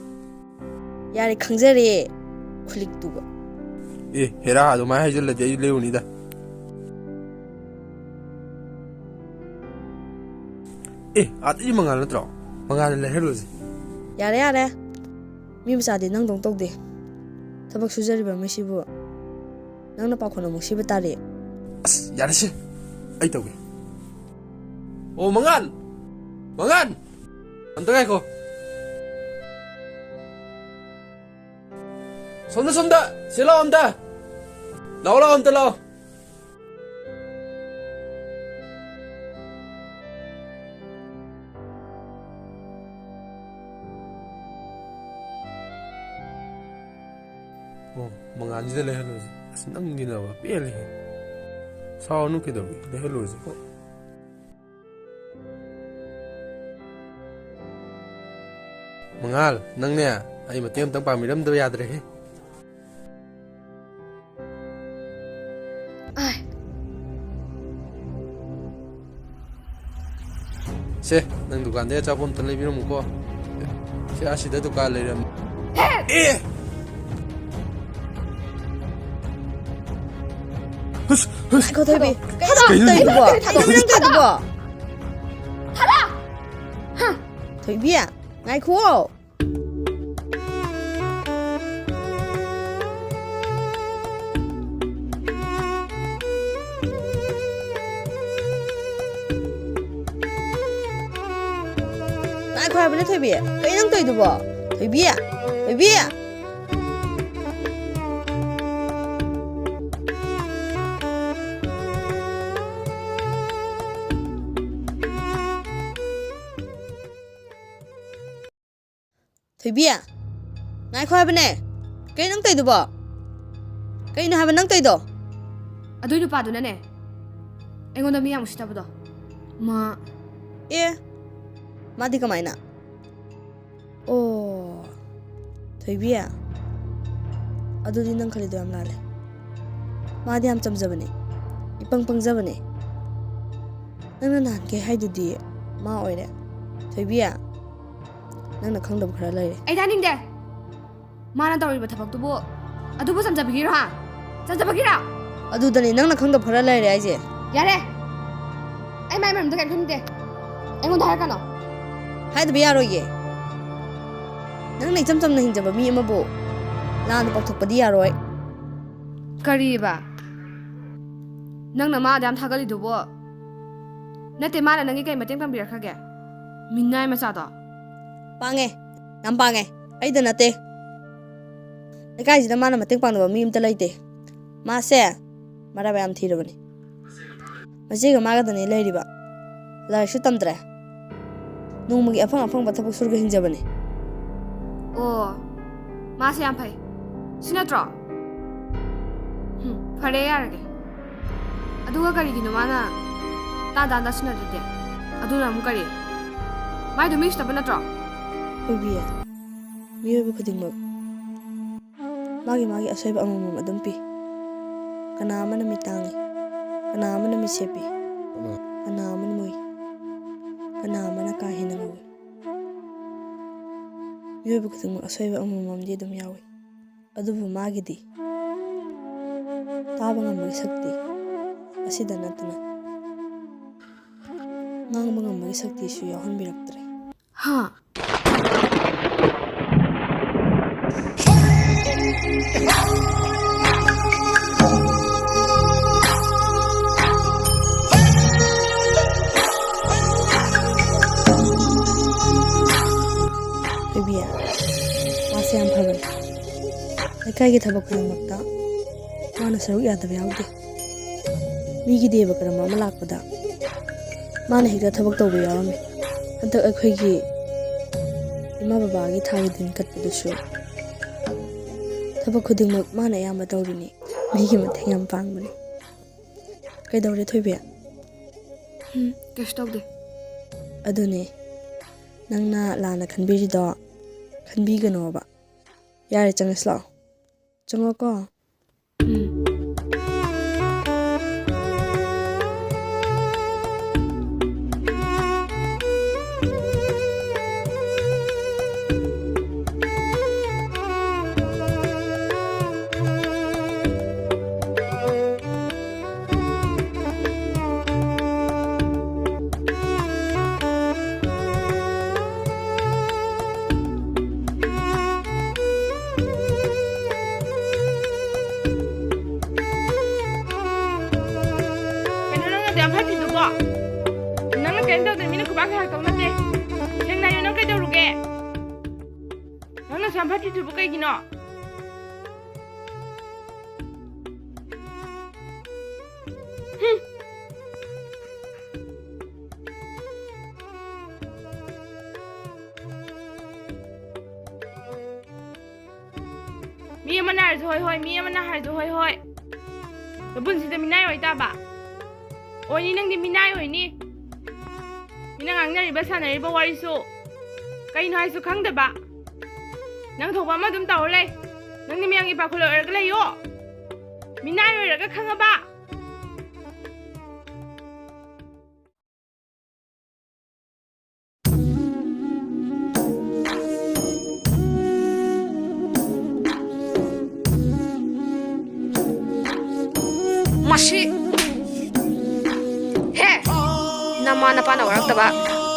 ꯌꯥꯔꯦ, ꯈꯪꯖꯔꯦ, ꯈꯨꯂꯤꯛꯇꯨꯒ꯫ ꯑꯦ, ꯍꯦꯔꯥ, ꯑꯗꯨꯃꯥꯏꯅ ꯍꯥꯏꯖꯤꯜꯂꯗꯤ ꯑꯩ ꯂꯩꯔꯨꯅꯤꯗ꯫ ꯑꯦ, ꯑꯥꯗꯒꯤ ꯃꯉꯥꯜ ꯅꯠꯇ꯭ꯔꯣ? ꯃꯉꯥꯜꯅ ꯂꯩꯍꯜꯂꯨꯁꯦ꯫ ꯌꯥꯔꯦ, ꯌꯥꯔꯦ꯫ ꯃꯤ ꯃꯆꯥꯗꯤ ꯅꯪꯗꯧ ꯇꯧꯗꯦ꯫ ꯊꯕꯛ ꯁꯨꯖꯔꯤꯕ ꯃꯤꯁꯤꯕꯨ ꯅꯪꯅ ꯄꯥꯈꯣꯟ ꯑꯃꯨꯛ ꯁꯤꯕ ꯇꯥꯔꯦ꯫ ꯑꯁ, ꯌꯥꯔꯦꯁꯦ, ꯑꯩ ꯇꯧꯒꯦ꯫ ꯑꯣ, ꯃꯉꯥꯜ! ꯃꯉꯥꯜ! ꯑꯝꯇ ꯉꯥꯏꯈꯣ꯫ ꯁꯣꯝꯗ, ꯁꯣꯝꯗ! ꯁꯤ ꯂꯥꯛꯑꯣ ꯑꯝꯇ! ꯂꯥꯛꯑꯣ, ꯂꯥꯛꯑꯣ, ꯑꯝꯇ ꯂꯥꯛꯑꯣ! ꯑꯣ, ꯃꯉꯥꯜꯁꯤꯗ ꯂꯩꯍꯜꯂꯨꯁꯦ꯫ ꯑꯁ, ꯅꯪꯒꯤꯅꯕ ꯄꯦꯜꯂꯦꯍꯦ꯫ ꯁꯥꯎꯔꯅꯨ, ꯀꯩꯗꯧꯔꯒꯦ? ꯂꯩꯍꯜꯂꯨꯔꯁꯦ꯫ ꯃꯉꯥꯜ, ꯅꯪꯅꯦ ꯑꯩ ꯃꯇꯦꯡ ꯑꯝꯇꯪ ꯄꯥꯡꯕꯤꯔꯝꯗꯕ ꯌꯥꯗ꯭ꯔꯦꯍꯦ꯫ ꯑꯥꯏ꯫ ꯁꯦ, ꯅꯪ ꯗꯨꯀꯥꯟꯗꯩ ꯑꯆꯥꯄꯣꯠ ꯑꯝꯇ ꯂꯩꯕꯤꯔꯝꯃꯨꯀꯣ꯫ ꯁꯦ, ꯑꯁꯤꯗ ꯗꯨꯀꯥꯟ ꯂꯩꯔꯝꯃꯦ꯫ ꯑꯦ! ꯍꯨꯁ, ꯍꯨꯁ꯫ ꯉꯥꯏꯈꯣ, ꯊꯣꯏꯕꯤ꯫ ꯀꯩꯅꯣ ꯀꯩꯅꯣ? ꯇꯧꯔꯤꯗꯨꯕꯣ? ꯊꯣꯏꯕꯤ, ꯅꯪ ꯇꯧꯔꯤꯗꯨꯕꯣ? ꯊꯣꯏꯕꯤ, ꯉꯥꯏꯈꯨꯑꯣ꯫ ꯉꯥꯏꯈꯣ ꯍꯥꯏꯕꯅꯦ, ꯊꯣꯏꯕꯤ꯫ ꯀꯩꯅꯣ ꯅꯪ ꯇꯧꯔꯤꯗꯨꯕꯣ? ꯊꯣꯏꯕꯤ! ꯊꯣꯏꯕꯤ! ꯊꯣꯏꯕꯤ, ꯉꯥꯏꯈꯣ ꯍꯥꯏꯕꯅꯦ꯫ ꯀꯩꯅꯣ ꯅꯪ ꯇꯧꯔꯤꯗꯨꯕꯣ? ꯀꯩꯅꯣ ꯍꯥꯏꯕ ꯅꯪ ꯇꯧꯔꯤꯗꯣ? ꯑꯗꯨꯏ ꯅꯨꯄꯥꯗꯨꯅꯅꯦ, ꯑꯩꯉꯣꯟꯗ ꯃꯤ ꯌꯥꯝ ꯎꯁꯤꯠꯇꯕꯗꯣ꯫ ꯃꯥ ꯑꯦ, ꯃꯥꯗꯤ ꯀꯃꯥꯏꯅ? ꯑꯣ, ꯊꯣꯏꯕꯤ, ꯑꯗꯨꯗꯤ ꯅꯪ ꯈꯜꯂꯤꯗꯣ ꯌꯥꯝ ꯂꯥꯜꯂꯦ꯫ ꯃꯥꯗꯤ ꯌꯥꯝ ꯆꯝꯖꯕꯅꯦ, ꯏꯄꯪ ꯄꯪꯖꯕꯅꯦ꯫ ꯅꯪꯅ ꯅꯍꯥꯟꯈꯩ ꯍꯥꯏꯗꯨꯗꯤ ꯃꯥ ꯑꯣꯏꯔꯦ꯫ ꯊꯣꯏꯕꯤ, ꯅꯪꯅ ꯈꯪꯗꯕ ꯈꯔ ꯂꯩꯔꯦ꯫ ꯑꯩ ꯇꯥꯅꯤꯡꯗꯦ꯫ ꯃꯥꯅ ꯇꯧꯔꯤꯕ ꯊꯕꯛꯇꯨꯕꯨ, ꯑꯗꯨꯕꯨ ꯆꯝꯖꯕꯒꯤꯔꯣ, ꯍꯥ? ꯆꯝꯖꯕꯒꯤꯔꯣ? ꯑꯗꯨꯗꯅꯦ ꯅꯪꯅ ꯈꯪꯗꯕ ꯈꯔ ꯂꯩꯔꯦ ꯍꯥꯏꯁꯦ꯫ ꯌꯥꯔꯦ, ꯑꯩ ꯃꯥꯏ ꯃꯔꯝꯗ ꯀꯔꯤꯝ ꯈꯪꯅꯤꯡꯗꯦ꯫ ꯑꯩꯉꯣꯟꯗ ꯍꯥꯏꯔꯛꯀꯅꯣ꯫ ꯍꯥꯏꯗꯕ ꯌꯥꯔꯣꯏꯌꯦ꯫ ꯅꯪꯅ ꯏꯆꯝ ꯆꯝꯅ ꯍꯤꯡꯖꯕ ꯃꯤ ꯑꯃꯕꯨ ꯂꯥꯟꯅ ꯄꯥꯎꯊꯣꯛꯄꯗꯤ ꯌꯥꯔꯣꯏ꯫ ꯀꯔꯤꯕ? ꯅꯪꯅ ꯃꯥꯗ ꯌꯥꯝ ꯊꯥꯒꯠꯂꯤꯗꯨꯕꯨ? ꯅꯠꯇꯦ, ꯃꯥꯅ ꯅꯪꯒꯤ ꯀꯩ ꯃꯇꯦꯡ ꯄꯥꯡꯕꯤꯔꯛꯈ꯭ꯔꯒꯦ? ꯃꯤꯅꯥꯏ ꯃꯆꯥꯗꯣ꯫ ꯄꯥꯡꯉꯦ, ꯌꯥꯝ ꯄꯥꯡꯉꯦ꯫ ꯑꯩꯗ ꯅꯠꯇꯦ꯫ ꯂꯩꯀꯥꯏꯁꯤꯗ ꯃꯥꯅ ꯃꯇꯦꯡ ꯄꯥꯡꯗꯕ ꯃꯤ ꯑꯝꯇ ꯂꯩꯇꯦ꯫ ꯃꯥꯁꯦ ꯃꯔꯥꯏꯕꯛ ꯌꯥꯝ ꯊꯤꯔꯕꯅꯤ꯫ ꯃꯆꯦꯒ ꯃꯥꯒꯗꯅꯤ ꯂꯩꯔꯤꯕ꯫ ꯂꯥꯏꯔꯤꯛꯁꯨ ꯇꯝꯗ꯭ꯔꯦ꯫ ꯅꯣꯡꯃꯒꯤ ꯑꯐꯪ ꯑꯐꯪꯕ ꯊꯕꯛ ꯁꯨꯔꯒ ꯍꯤꯡꯖꯕꯅꯤ꯫ ꯑꯣ, ꯃꯥꯁꯦ ꯌꯥꯝ ꯐꯩ꯫ ꯁꯤ ꯅꯠꯇ꯭ꯔꯣ? ꯍꯨꯝ, ꯐꯔꯦ, ꯌꯥꯔꯒꯦ꯫ ꯑꯗꯨꯒ ꯀꯔꯤꯒꯤꯅꯣ ꯃꯥꯅ ꯇꯥ ꯇꯥ ꯇꯥꯁꯤꯟꯅꯗ꯭ꯔꯤꯗꯤ? ꯑꯗꯨꯅ ꯑꯃꯨꯛ ꯀꯔꯤ? ꯃꯥꯏꯗꯣ ꯃꯤ ꯎꯁꯤꯠꯇꯕ ꯅꯠꯇ꯭ꯔꯣ? ꯊꯣꯏꯕꯤ, ꯃꯤꯑꯣꯏꯕ ꯈꯨꯗꯤꯡꯃꯛ ꯃꯥꯒꯤ ꯃꯥꯒꯤ ꯑꯁꯣꯏꯕ ꯑꯃꯃꯝ ꯑꯗꯨꯝ ꯄꯤ꯫ ꯀꯅꯥ ꯑꯃꯅ ꯃꯤꯠ ꯇꯥꯡꯉꯤ, ꯀꯅꯥ ꯑꯃꯅ ꯃꯤꯠ ꯁꯦꯞꯄꯤ, ꯀꯅꯥ ꯑꯃꯅ ꯃꯨꯏ, ꯀꯅꯥ ꯑꯃꯅ ꯀꯥ ꯍꯦꯟꯅ ꯉꯧꯏ꯫ ꯃꯤꯑꯣꯏꯕ ꯈꯨꯗꯤꯡꯃꯛ ꯑꯁꯣꯏꯕ ꯑꯃꯃꯝꯗꯤ ꯑꯗꯨꯝ ꯌꯥꯎꯏ꯫ ꯑꯗꯨꯕꯨ ꯃꯥꯒꯤꯗꯤ ꯇꯥꯕ ꯉꯝꯕꯒꯤ ꯁꯛꯇꯤ ꯑꯁꯤꯗ ꯅꯠꯇꯅ ꯉꯥꯡꯕ ꯉꯝꯕꯒꯤ ꯁꯛꯇꯤꯁꯨ ꯌꯥꯎꯍꯟꯕꯤꯔꯛꯇ꯭ꯔꯦ꯫ ꯍꯥ? ꯊꯣꯏꯕꯤ, ꯃꯥꯁꯦ ꯌꯥꯝ ꯐꯕꯅꯤ꯫ ꯂꯩꯀꯥꯏꯒꯤ ꯊꯕꯛ ꯈꯨꯗꯤꯡꯃꯛꯇ ꯃꯥꯅ ꯁꯔꯨꯛ ꯌꯥꯗꯕ ꯌꯥꯎꯗꯦ꯫ ꯃꯤꯒꯤ ꯗꯦꯕ ꯀꯔꯝꯕ ꯑꯃ ꯂꯥꯛꯄꯗ ꯃꯥꯅ ꯍꯦꯛꯇ ꯊꯕꯛ ꯇꯧꯕ ꯌꯥꯎꯔꯝꯃꯤ꯫ ꯍꯟꯗꯛ ꯑꯩꯈꯣꯏꯒꯤ ꯏꯃꯥ ꯕꯕꯥꯒꯤ ꯊꯥꯒꯤ ꯗꯤꯟ ꯀꯠꯄꯗꯨꯁꯨ ꯊꯕꯛ ꯈꯨꯗꯤꯡꯃꯛ ꯃꯥꯅ ꯑꯌꯥꯝꯕ ꯇꯧꯔꯤꯅꯤ꯫ ꯃꯤꯒꯤ ꯃꯇꯦꯡ ꯌꯥꯝ ꯄꯥꯡꯕꯅꯤ꯫ ꯀꯩꯗꯧꯔꯦ, ꯊꯣꯏꯕꯤ? ꯎꯝ, ꯀꯩꯁꯨ ꯇꯧꯗꯦ꯫ ꯑꯗꯨꯅꯦ, ꯅꯪꯅ ꯂꯥꯟꯅ ꯈꯟꯕꯤꯔꯤꯗꯣ ꯈꯟꯕꯤꯒꯅꯣꯕ꯫ ꯌꯥꯔꯦ, ꯆꯪꯉꯁꯤ ꯂꯥꯛꯑꯣ꯫ ꯆꯪꯉꯣꯀꯣ꯫ ꯎꯝ꯫ ꯀꯩꯅꯣ ꯅꯪꯅ ꯑꯗꯨ ꯌꯥꯝ ꯐꯠꯇ꯭ꯔꯤꯗꯨꯕꯣ? ꯅꯪꯅ ꯀꯩꯝ ꯇꯧꯗ꯭ꯔꯦ, ꯃꯤꯅ ꯈꯨꯕꯥꯛ ꯈꯨꯕꯥꯛ ꯇꯧ ꯅꯠꯇꯦ꯫ ꯁꯦꯡꯅ ꯍꯥꯏꯌꯨ, ꯅꯪ ꯀꯩꯗꯧꯔꯨꯒꯦ? ꯅꯪꯅ ꯑꯁꯨꯛ ꯌꯥꯝ ꯐꯠꯇ꯭ꯔꯤꯗꯨꯕꯨ ꯀꯩꯒꯤꯅꯣ? ꯍꯨꯝ꯫ ꯃꯤ ꯑꯃꯅ ꯍꯥꯏꯔꯁꯨ ꯍꯣꯏ ꯍꯣꯏ, ꯃꯤ ꯑꯃꯅ ꯍꯥꯏꯔꯁꯨ ꯍꯣꯏ ꯍꯣꯏ꯫ ꯅꯄꯨꯟꯁꯤꯗ ꯃꯤꯅꯥꯏ ꯑꯣꯏ ꯇꯥꯕ? ꯑꯣꯏꯅꯤ, ꯅꯪꯗꯤ ꯃꯤꯅꯥꯏ ꯑꯣꯏꯅꯤ꯫ ꯃꯤꯅ ꯉꯥꯡꯅꯔꯤꯕ ꯁꯥꯟꯅꯔꯤꯕ ꯋꯥꯔꯤꯁꯨ ꯀꯩꯅꯣ ꯍꯥꯏꯁꯨ ꯈꯪꯗꯕ꯫ ꯅꯪ ꯊꯣꯛꯄ ꯑꯃ ꯑꯗꯨꯝ ꯇꯧꯔ ꯂꯩ꯫ ꯅꯪꯗꯤ ꯃꯌꯥꯝꯒꯤ ꯄꯥꯈꯣꯜ ꯑꯣꯏꯔꯒ ꯂꯩꯌꯣ꯫ ꯃꯤꯅꯥꯏ ꯑꯣꯏꯔꯒ ꯈꯪꯉꯕ? ꯃꯁꯤ꯫ ꯍꯦ! ꯅꯃꯥ ꯅꯄꯥꯅ ꯋꯥꯔꯛꯇꯕ꯫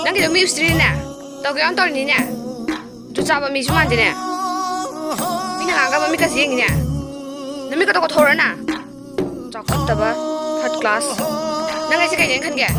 ꯅꯪꯒꯤꯗꯣ ꯃꯤ ꯎꯁꯤꯠꯇ꯭ꯔꯤꯅꯦ꯫ ꯇꯧꯒꯦ ꯌꯥꯎꯅ ꯇꯧꯔꯤꯅꯤꯅꯦ꯫ ꯖꯨꯠ ꯆꯥꯕ ꯃꯤꯁꯨ ꯃꯥꯟꯗꯦꯅꯦ꯫ ꯃꯤꯅ ꯉꯥꯡꯒꯕ ꯃꯤꯠꯀꯁꯤ ꯌꯦꯡꯉꯤꯅꯦ꯫ ꯅꯃꯤꯠꯀꯗꯣ ꯀꯣꯊꯣꯛꯎꯔ ꯅꯪ꯫ ꯆꯥꯎꯈꯠꯇꯕ, third class꯫ ꯅꯪ ꯑꯩꯁꯦ ꯀꯩꯅꯦꯅ ꯈꯟꯒꯦ?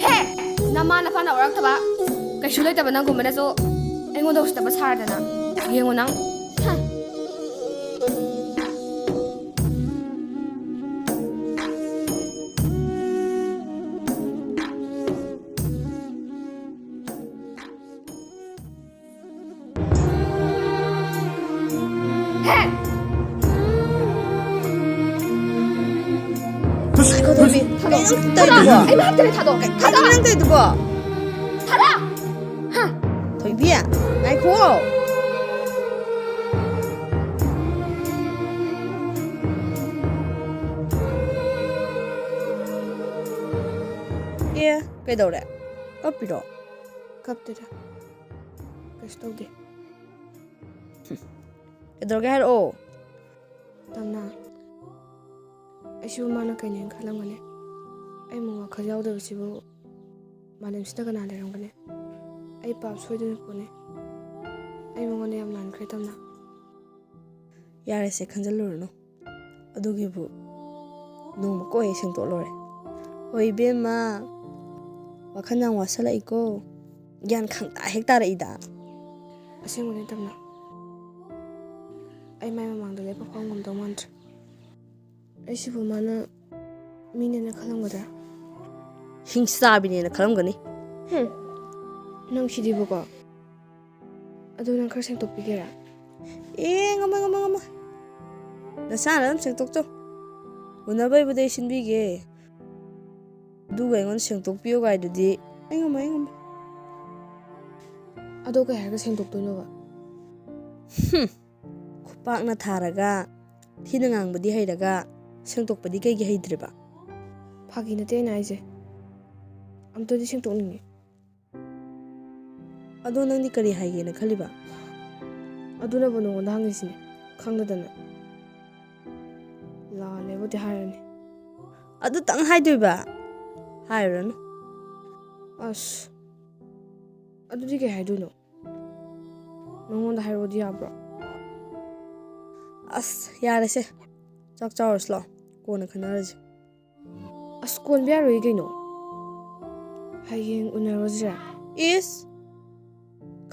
ꯍꯦ! ꯅꯃꯥ ꯅꯄꯥꯅ ꯋꯥꯔꯛꯇꯕ ꯀꯩꯁꯨ ꯂꯩꯇꯕ ꯅꯪꯒꯨꯝꯕꯅꯁꯨ ꯑꯩꯉꯣꯟꯗ ꯎꯁꯤꯠꯇꯕ ꯁꯥꯔꯗꯅ꯫ ꯌꯦꯡꯉꯣ ꯅꯪ꯫ ꯍꯝ꯫ ꯍꯦ! ꯊꯥꯗꯣꯛ꯫ ꯀꯩꯅꯣ ꯅꯪ ꯊꯥꯗꯣꯛ꯫ ꯇꯧꯔꯤꯗꯨꯕꯣ? ꯑꯩꯅ ꯍꯥꯏꯕꯗꯤ ꯊꯥꯗꯣꯛ꯫ ꯀꯩꯅꯣ ꯊꯥꯗꯣꯛ꯫ ꯅꯪ ꯇꯧꯔꯤꯗꯨꯕꯣ? ꯊꯥꯗꯣꯛ! ꯍꯥ! ꯊꯣꯏꯕꯤ, ꯉꯥꯏꯈꯣ꯫ ꯑꯦ, ꯀꯩꯗꯧꯔꯦ? ꯀꯞꯄꯤꯔꯣ? ꯀꯞꯇꯦꯗ꯫ ꯀꯩꯁꯨ ꯇꯧꯗꯦ꯫ ꯀꯩꯗꯧꯔꯒꯦ ꯍꯥꯏꯔꯛꯑꯣ꯫ ꯇꯝꯅ, ꯑꯩꯁꯨ ꯃꯥꯅ ꯀꯩꯅꯦꯅ ꯈꯜꯂꯝꯒꯅꯤ꯫ ꯑꯩ ꯑꯃꯨꯛ ꯋꯥꯈꯜ ꯌꯥꯎꯗꯕꯁꯤꯕꯨ ꯃꯥꯂꯦꯝꯁꯤꯗ ꯀꯅꯥ ꯂꯩꯔꯝꯒꯅꯤ? ꯑꯩ ꯄꯥꯞ ꯁꯣꯏꯗꯅ ꯄꯣꯛꯅꯤ꯫ ꯑꯩ ꯃꯉꯣꯟꯗ ꯌꯥꯝ ꯂꯥꯟꯈ꯭ꯔꯦ, ꯇꯝꯅ꯫ ꯌꯥꯔꯦꯁꯦ, ꯈꯟꯖꯜꯂꯨꯔꯅꯨ꯫ ꯑꯗꯨꯒꯤꯕꯨ ꯅꯣꯡꯃ ꯀꯣꯛ ꯍꯦꯛ ꯁꯦꯡꯗꯣꯛ ꯂꯣꯏꯔꯦ꯫ ꯍꯣꯏ ꯏꯕꯦꯝꯃ, ꯋꯥꯈꯜ ꯌꯥꯝ ꯋꯥꯁꯜꯂꯛꯏꯀꯣ꯫ ꯒ꯭ꯌꯥꯟ ꯈꯪꯇꯥ ꯍꯦꯛ ꯇꯥꯔꯛꯏꯗ꯫ ꯑꯁꯦꯡꯕꯅꯦ, ꯇꯝꯅ꯫ ꯑꯩ ꯃꯥꯏ ꯃꯃꯥꯡꯗ ꯂꯦꯞꯄ ꯐꯥꯎ ꯉꯝꯗꯧ ꯃꯥꯟꯗ꯭ꯔꯦ꯫ ꯑꯩꯁꯤꯕꯨ ꯃꯥꯅ ꯃꯤꯅꯦꯅ ꯈꯜꯂꯝꯒꯗ꯭ꯔꯥ? ꯍꯤꯡꯆꯥꯕꯤꯅꯦꯅ ꯈꯜꯂꯝꯒꯅꯤ꯫ ꯍꯨꯝ, ꯅꯪ ꯁꯤꯗꯤꯕꯀꯣ꯫ ꯑꯗꯨ ꯅꯪ ꯈꯔ ꯁꯦꯡꯗꯣꯛꯄꯤꯒꯦꯔꯥ? ꯑꯦ, ꯉꯝꯃꯣꯏ, ꯉꯝꯃꯣꯏ, ꯉꯝꯃꯣꯏ꯫ ꯅꯁꯥꯅ ꯑꯗꯨꯝ ꯁꯦꯡꯗꯣꯛꯆꯧ꯫ ꯎꯅꯕꯩꯕꯨꯗꯤ ꯑꯩ ꯁꯤꯟꯕꯤꯒꯦ꯫ ꯑꯗꯨꯒ ꯑꯩꯉꯣꯟꯗ ꯁꯦꯡꯗꯣꯛꯄꯤꯌꯨ ꯀꯥꯏꯗꯨꯗꯤ ꯑꯩ ꯉꯝꯃꯣꯏ, ꯑꯩ ꯉꯝꯃꯣꯏ꯫ ꯑꯗꯣ ꯀꯩ ꯍꯥꯏꯔꯒ ꯁꯦꯡꯗꯣꯛꯇꯣꯏꯅꯣꯕ? ꯍꯨꯝ꯫ ꯈꯨꯄꯥꯛꯅ ꯊꯥꯔꯒ, ꯊꯤꯅ ꯉꯥꯡꯕꯗꯤ ꯍꯩꯔꯒ, ꯁꯦꯡꯗꯣꯛꯄꯗꯤ ꯀꯩꯒꯤ ꯍꯩꯇ꯭ꯔꯤꯕ? ꯐꯥꯒꯤ ꯅꯠꯇꯦ ꯑꯩꯅ ꯍꯥꯏꯁꯦ꯫ ꯑꯝꯇꯗꯤ ꯁꯦꯡꯗꯣꯛꯅꯤꯡꯉꯤ꯫ ꯑꯗꯣ ꯅꯪꯗꯤ ꯀꯔꯤ ꯍꯥꯏꯒꯦꯅ ꯈꯜꯂꯤꯕ? ꯑꯗꯨꯅꯕꯨ ꯅꯉꯣꯟꯗ ꯍꯪꯉꯤꯁꯤꯅꯦ, ꯈꯪꯗꯗꯅ꯫ ꯂꯥꯜꯂꯦꯕꯨꯗꯤ ꯍꯥꯏꯔꯅꯤ꯫ ꯑꯗꯨꯇꯪ ꯍꯥꯏꯗꯣꯏꯕ? ꯍꯥꯏꯔꯨꯔꯅꯨ꯫ ꯑꯁ, ꯑꯗꯨꯗꯤ ꯀꯩ ꯍꯥꯏꯗꯣꯏꯅꯣ? ꯅꯉꯣꯟꯗ ꯍꯥꯏꯔꯛꯑꯣꯗꯤ ꯌꯥꯕ꯭ꯔꯣ? ꯑꯁ, ꯌꯥꯔꯦꯁꯦ꯫ ꯆꯥꯛ ꯆꯥꯔꯨꯔꯁꯤ ꯂꯥꯛꯑꯣ꯫ ꯀꯣꯟꯅ ꯈꯟꯅꯔꯁꯤ꯫ ꯑꯁ, ꯀꯣꯟꯕ ꯌꯥꯔꯣꯏ ꯀꯩꯅꯣ꯫ ꯍꯌꯦꯡ ꯎꯅꯔꯣꯁꯤꯔꯥ? ꯏꯁ!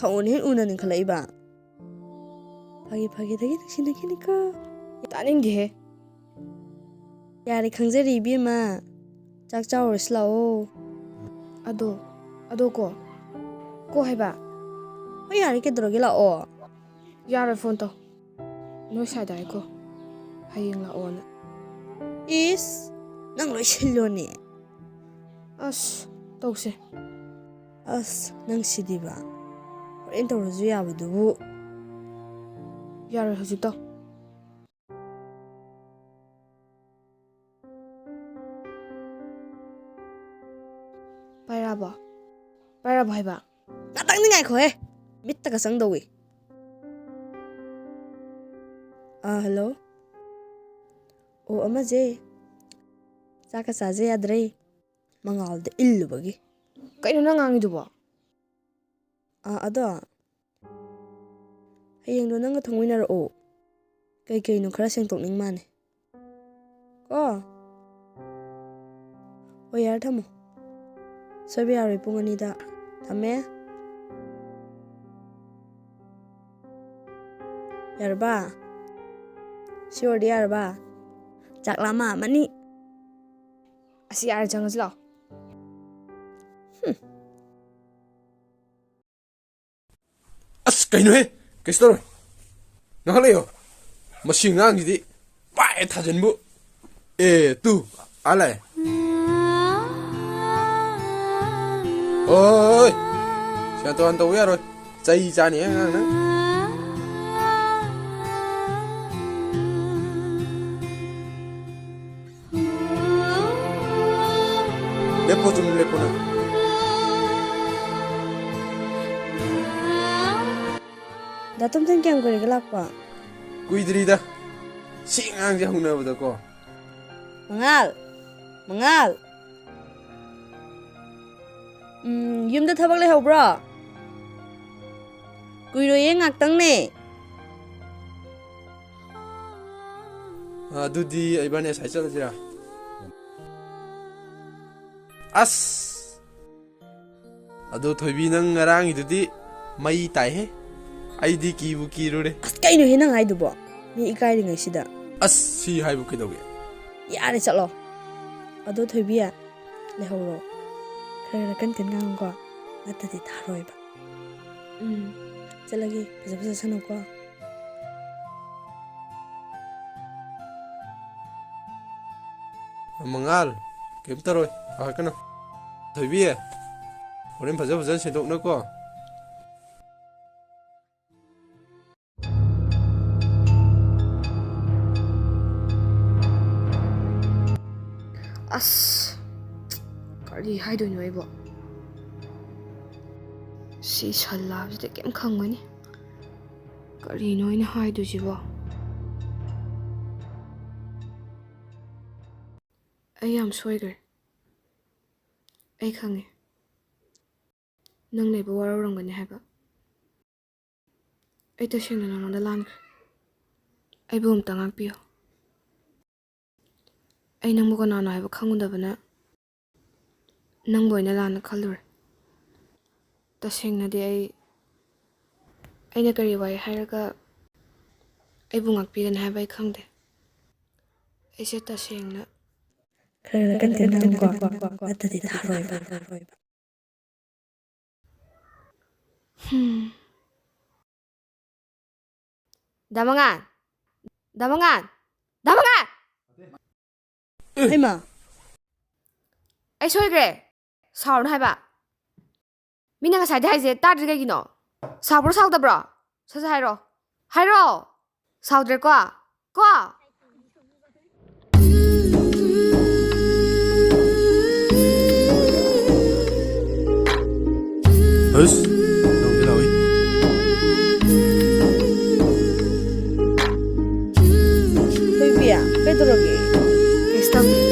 ꯈꯪꯎꯅ ꯍꯦꯛ ꯎꯅꯅꯤꯡꯈꯠꯂꯛꯏꯕ꯫ ꯐꯥꯒꯤ ꯐꯥꯒꯤꯗꯒꯤ ꯅꯨꯡꯁꯤꯅꯈꯤꯅꯤꯀꯣ꯫ ꯇꯥꯅꯤꯡꯗꯦꯍꯦ꯫ ꯌꯥꯔꯦ, ꯈꯪꯖꯔꯦ ꯏꯕꯦꯝꯃ꯫ ꯆꯥꯛ ꯆꯥꯎꯔꯁꯤ ꯂꯥꯛꯑꯣ꯫ ꯑꯗꯣ, ꯑꯗꯣ ꯀꯣ꯫ ꯀꯣ ꯍꯥꯏꯕ? ꯍꯣꯏ, ꯌꯥꯔꯦ, ꯀꯩꯗꯧꯔꯒꯦ, ꯂꯥꯛꯑꯣ꯫ ꯌꯥꯔꯣꯏ, ꯐꯣꯟ ꯇꯧ꯫ ꯅꯣꯏ ꯁꯥꯏꯗ ꯍꯥꯏꯈꯣ꯫ ꯍꯌꯦꯡ ꯂꯥꯛꯑꯣꯅ꯫ ꯏꯁ, ꯅꯪ ꯂꯣꯏ ꯁꯤꯜꯂꯣꯅꯦ꯫ ꯑꯁ, ꯇꯧꯁꯦ꯫ ꯑꯁ, ꯅꯪ ꯁꯤꯗꯤꯕ꯫ ꯍꯣꯔꯦꯟ ꯇꯧꯔꯁꯨ ꯌꯥꯕꯗꯨꯕꯨ꯫ ꯌꯥꯔꯣꯏ, ꯍꯧꯖꯤꯛ ꯇꯧ꯫ ꯄꯥꯏꯔꯛꯑꯕꯣ? ꯄꯥꯏꯔꯛꯑꯕꯣ ꯍꯥꯏꯕ? ꯉꯥꯛꯇꯪꯗꯤ ꯉꯥꯏꯈꯣꯍꯦ꯫ ꯃꯤꯠꯇꯒ ꯆꯪꯗꯧꯏ꯫ ꯑꯥ, ꯍꯜꯂꯣ꯫ ꯑꯣ, ꯑꯃꯁꯦ꯫ ꯆꯥꯛꯀ ꯆꯥꯖ ꯌꯥꯗ꯭ꯔꯦ꯫ ꯃꯉꯥꯜꯗ ꯏꯜꯂꯨꯕꯒꯤ꯫ ꯀꯩꯅꯣ ꯅꯪ ꯉꯥꯡꯉꯤꯗꯨꯕꯣ? ꯑꯥ, ꯑꯗꯣ ꯍꯌꯦꯡꯗꯣ ꯅꯪꯒ ꯊꯣꯡꯃꯤꯟꯅꯔꯛꯑꯣ꯫ ꯀꯩꯀꯩꯅꯣ ꯈꯔ ꯁꯦꯡꯗꯣꯛꯅꯤꯡ ꯃꯥꯅꯦ꯫ ꯀꯣ? ꯍꯣꯏ, ꯌꯥꯔꯦ, ꯊꯝꯃꯣ꯫ ꯁꯣꯏꯕ ꯌꯥꯔꯣꯏ ꯄꯨꯡ ꯑꯅꯤꯗ꯫ ꯊꯝꯃꯦ꯫ ꯌꯥꯔꯕ? ꯁꯤ ꯑꯣꯏꯔꯗꯤ ꯌꯥꯔꯕ? ꯆꯥꯛ ꯂꯥꯝꯃꯛꯑꯝꯃꯅꯤ꯫ ꯑꯁ, ꯌꯥꯔꯦ, ꯆꯪꯉꯁꯤ ꯂꯥꯛꯑꯣ꯫ ꯍꯨꯝ꯫ ꯑꯁ, ꯀꯩꯅꯣꯍꯦ? ꯀꯩꯁꯨ ꯇꯧꯔꯣꯏ꯫ ꯉꯥꯏꯍꯥꯛ ꯂꯩꯌꯣ꯫ ꯃꯁꯤ ꯑꯉꯥꯡꯁꯤꯗꯤ ꯄꯥꯏ ꯊꯥꯖꯤꯟꯕꯨ꯫ ꯑꯦ, ꯇꯨ, ꯑꯥ ꯂꯥꯛꯑꯦ꯫ ꯍꯣꯏ, ꯁꯦꯔꯥꯟ ꯇꯨꯔꯥꯟ ꯇꯧꯕ ꯌꯥꯔꯣꯏ꯫ ꯆꯩ ꯆꯥꯅꯤ ꯑꯉꯥꯡ ꯅꯪ꯫ ꯂꯦꯞꯄꯣ, ꯆꯨꯝꯅ ꯂꯦꯞꯄꯣ ꯅꯪ꯫ ꯗꯥ ꯇꯣꯝꯊꯤꯟ ꯀꯌꯥꯝ ꯀꯨꯏꯔꯒꯦ ꯂꯥꯛꯄ? ꯀꯨꯏꯗ꯭ꯔꯤꯗ꯫ ꯁꯤ ꯑꯉꯥꯡꯁꯦ ꯍꯧꯅꯕꯗꯀꯣ꯫ ꯃꯉꯥꯜ! ꯃꯉꯥꯜ! ꯎꯝ, ꯌꯨꯝꯗ ꯊꯕꯛ ꯂꯩꯍꯧꯕ꯭ꯔꯣ? ꯀꯨꯏꯔꯣꯏꯌꯦ, ꯉꯥꯛꯇꯪꯅꯦ꯫ ꯑꯗꯨꯗꯤ ꯏꯕꯥꯅꯤ ꯑꯁꯥꯏ ꯆꯠꯂꯁꯤꯔꯥ? ꯑꯁ! ꯑꯗꯣ ꯊꯣꯏꯕꯤ, ꯅꯪ ꯉꯔꯥꯡꯒꯤꯗꯨꯗꯤ ꯃꯩ ꯇꯥꯏꯍꯦ꯫ ꯑꯩꯗꯤ ꯀꯤꯕꯨ ꯀꯤꯔꯨꯔꯦ꯫ ꯑꯁ, ꯀꯩꯅꯣꯍꯦ ꯅꯪ ꯍꯥꯏꯗꯨꯕꯣ? ꯃꯤ ꯏꯀꯥꯏꯔꯤꯉꯩꯁꯤꯗ꯫ ꯑꯁ, ꯁꯤ ꯍꯥꯏꯕꯨ ꯀꯩꯗꯧꯒꯦ? ꯌꯥꯔꯦ, ꯆꯠꯂꯣ꯫ ꯑꯗꯣ ꯊꯣꯏꯕꯤ, ꯂꯩꯍꯧꯔꯣ꯫ ꯈꯔ ꯈꯔ ꯀꯟ ꯀꯟ ꯉꯥꯡꯉꯨꯀꯣ, ꯅꯠꯇ꯭ꯔꯗꯤ ꯇꯥꯔꯣꯏꯕ꯫ ꯎꯝ, ꯆꯠꯂꯒꯦ꯫ ꯐꯖ ꯐꯖ ꯁꯥꯟꯅꯧꯀꯣ꯫ ꯃꯉꯥꯜ, ꯀꯩꯝ ꯇꯧꯔꯣꯏ, ꯄꯥꯈꯠꯀꯅꯨ꯫ ꯊꯣꯏꯕꯤ, ꯍꯣꯔꯦꯟ ꯐꯖ ꯐꯖꯅ ꯁꯦꯡꯗꯣꯛꯅꯀꯣ꯫ ꯑꯁ, ꯀꯔꯤ ꯍꯥꯏꯗꯣꯏꯅꯣ ꯑꯩꯕꯣ? ꯁꯤ ꯁꯜ ꯂꯥꯕꯁꯤꯗ ꯀꯩꯝ ꯈꯪꯉꯣꯏꯅꯦ꯫ ꯀꯔꯤꯅꯣ ꯑꯩꯅ ꯍꯥꯏꯗꯣꯏꯁꯤꯕꯣ? ꯑꯩ ꯌꯥꯝ ꯁꯣꯏꯈ꯭ꯔꯦ꯫ ꯑꯩ ꯈꯪꯉꯦ꯫ ꯅꯪ ꯂꯩꯕ ꯋꯥꯔꯧꯔꯝꯒꯅꯤ ꯍꯥꯏꯕ꯫ ꯑꯩ ꯇꯁꯦꯡꯅ ꯅꯉꯣꯟꯗ ꯂꯥꯟꯈ꯭ꯔꯦ꯫ ꯑꯩꯕꯨ ꯑꯝꯇ ꯉꯥꯛꯄꯤꯌꯨ꯫ ꯑꯩ ꯅꯪꯕꯨ ꯀꯅꯥꯅꯣ ꯍꯥꯏꯕ ꯈꯪꯉꯨꯗꯕꯅ ꯅꯪꯕꯨ ꯑꯣꯏꯅ ꯂꯥꯟꯅ ꯈꯜꯂꯨꯔꯦ꯫ ꯇꯁꯦꯡꯅꯗꯤ ꯑꯩ, ꯑꯩꯅ ꯀꯔꯤ ꯋꯥꯍꯩ ꯍꯥꯏꯔꯒ ꯑꯩꯕꯨ ꯉꯥꯛꯄꯤꯒꯅꯤ ꯍꯥꯏꯕ ꯑꯩ ꯈꯪꯗꯦ꯫ ꯑꯩꯁꯦ ꯇꯁꯦꯡꯅ ꯈꯔ ꯈꯔ ꯀꯟ ꯀꯟ ꯉꯥꯡꯉꯨꯀꯣ, ꯅꯠꯇ꯭ꯔꯗꯤ ꯇꯥꯔꯣꯏꯕ꯫ ꯍꯝ꯫ ꯗꯥ ꯃꯉꯥꯜ! ꯗꯥ ꯃꯉꯥꯜ! ꯗꯥ ꯃꯉꯥꯜ! ꯍꯩꯃꯥ! ꯑꯩ ꯁꯣꯏꯈ꯭ꯔꯦ꯫ ꯁꯥꯎꯔꯅꯨ ꯍꯥꯏꯕ꯫ ꯃꯤꯅ ꯉꯁꯥꯏꯗꯩ ꯍꯥꯏꯁꯦ ꯇꯥꯗ꯭ꯔꯤ ꯀꯩꯒꯤꯅꯣ? ꯁꯥꯎꯕ꯭ꯔꯣ ꯁꯥꯎꯗꯕ꯭ꯔꯣ? ꯁꯠ ꯁꯠ ꯍꯥꯏꯔꯣ꯫ ꯍꯥꯏꯔꯣ! ꯁꯥꯎꯗ꯭ꯔꯦꯀꯣ? ꯀꯣ? ꯍꯁ! ꯂꯥꯎꯗꯤ ꯂꯥꯎꯏ꯫ ꯊꯣꯏꯕꯤ, ꯀꯩꯗꯧꯔꯒꯦ? ꯀꯩꯁꯨ ꯇꯧꯗꯦ꯫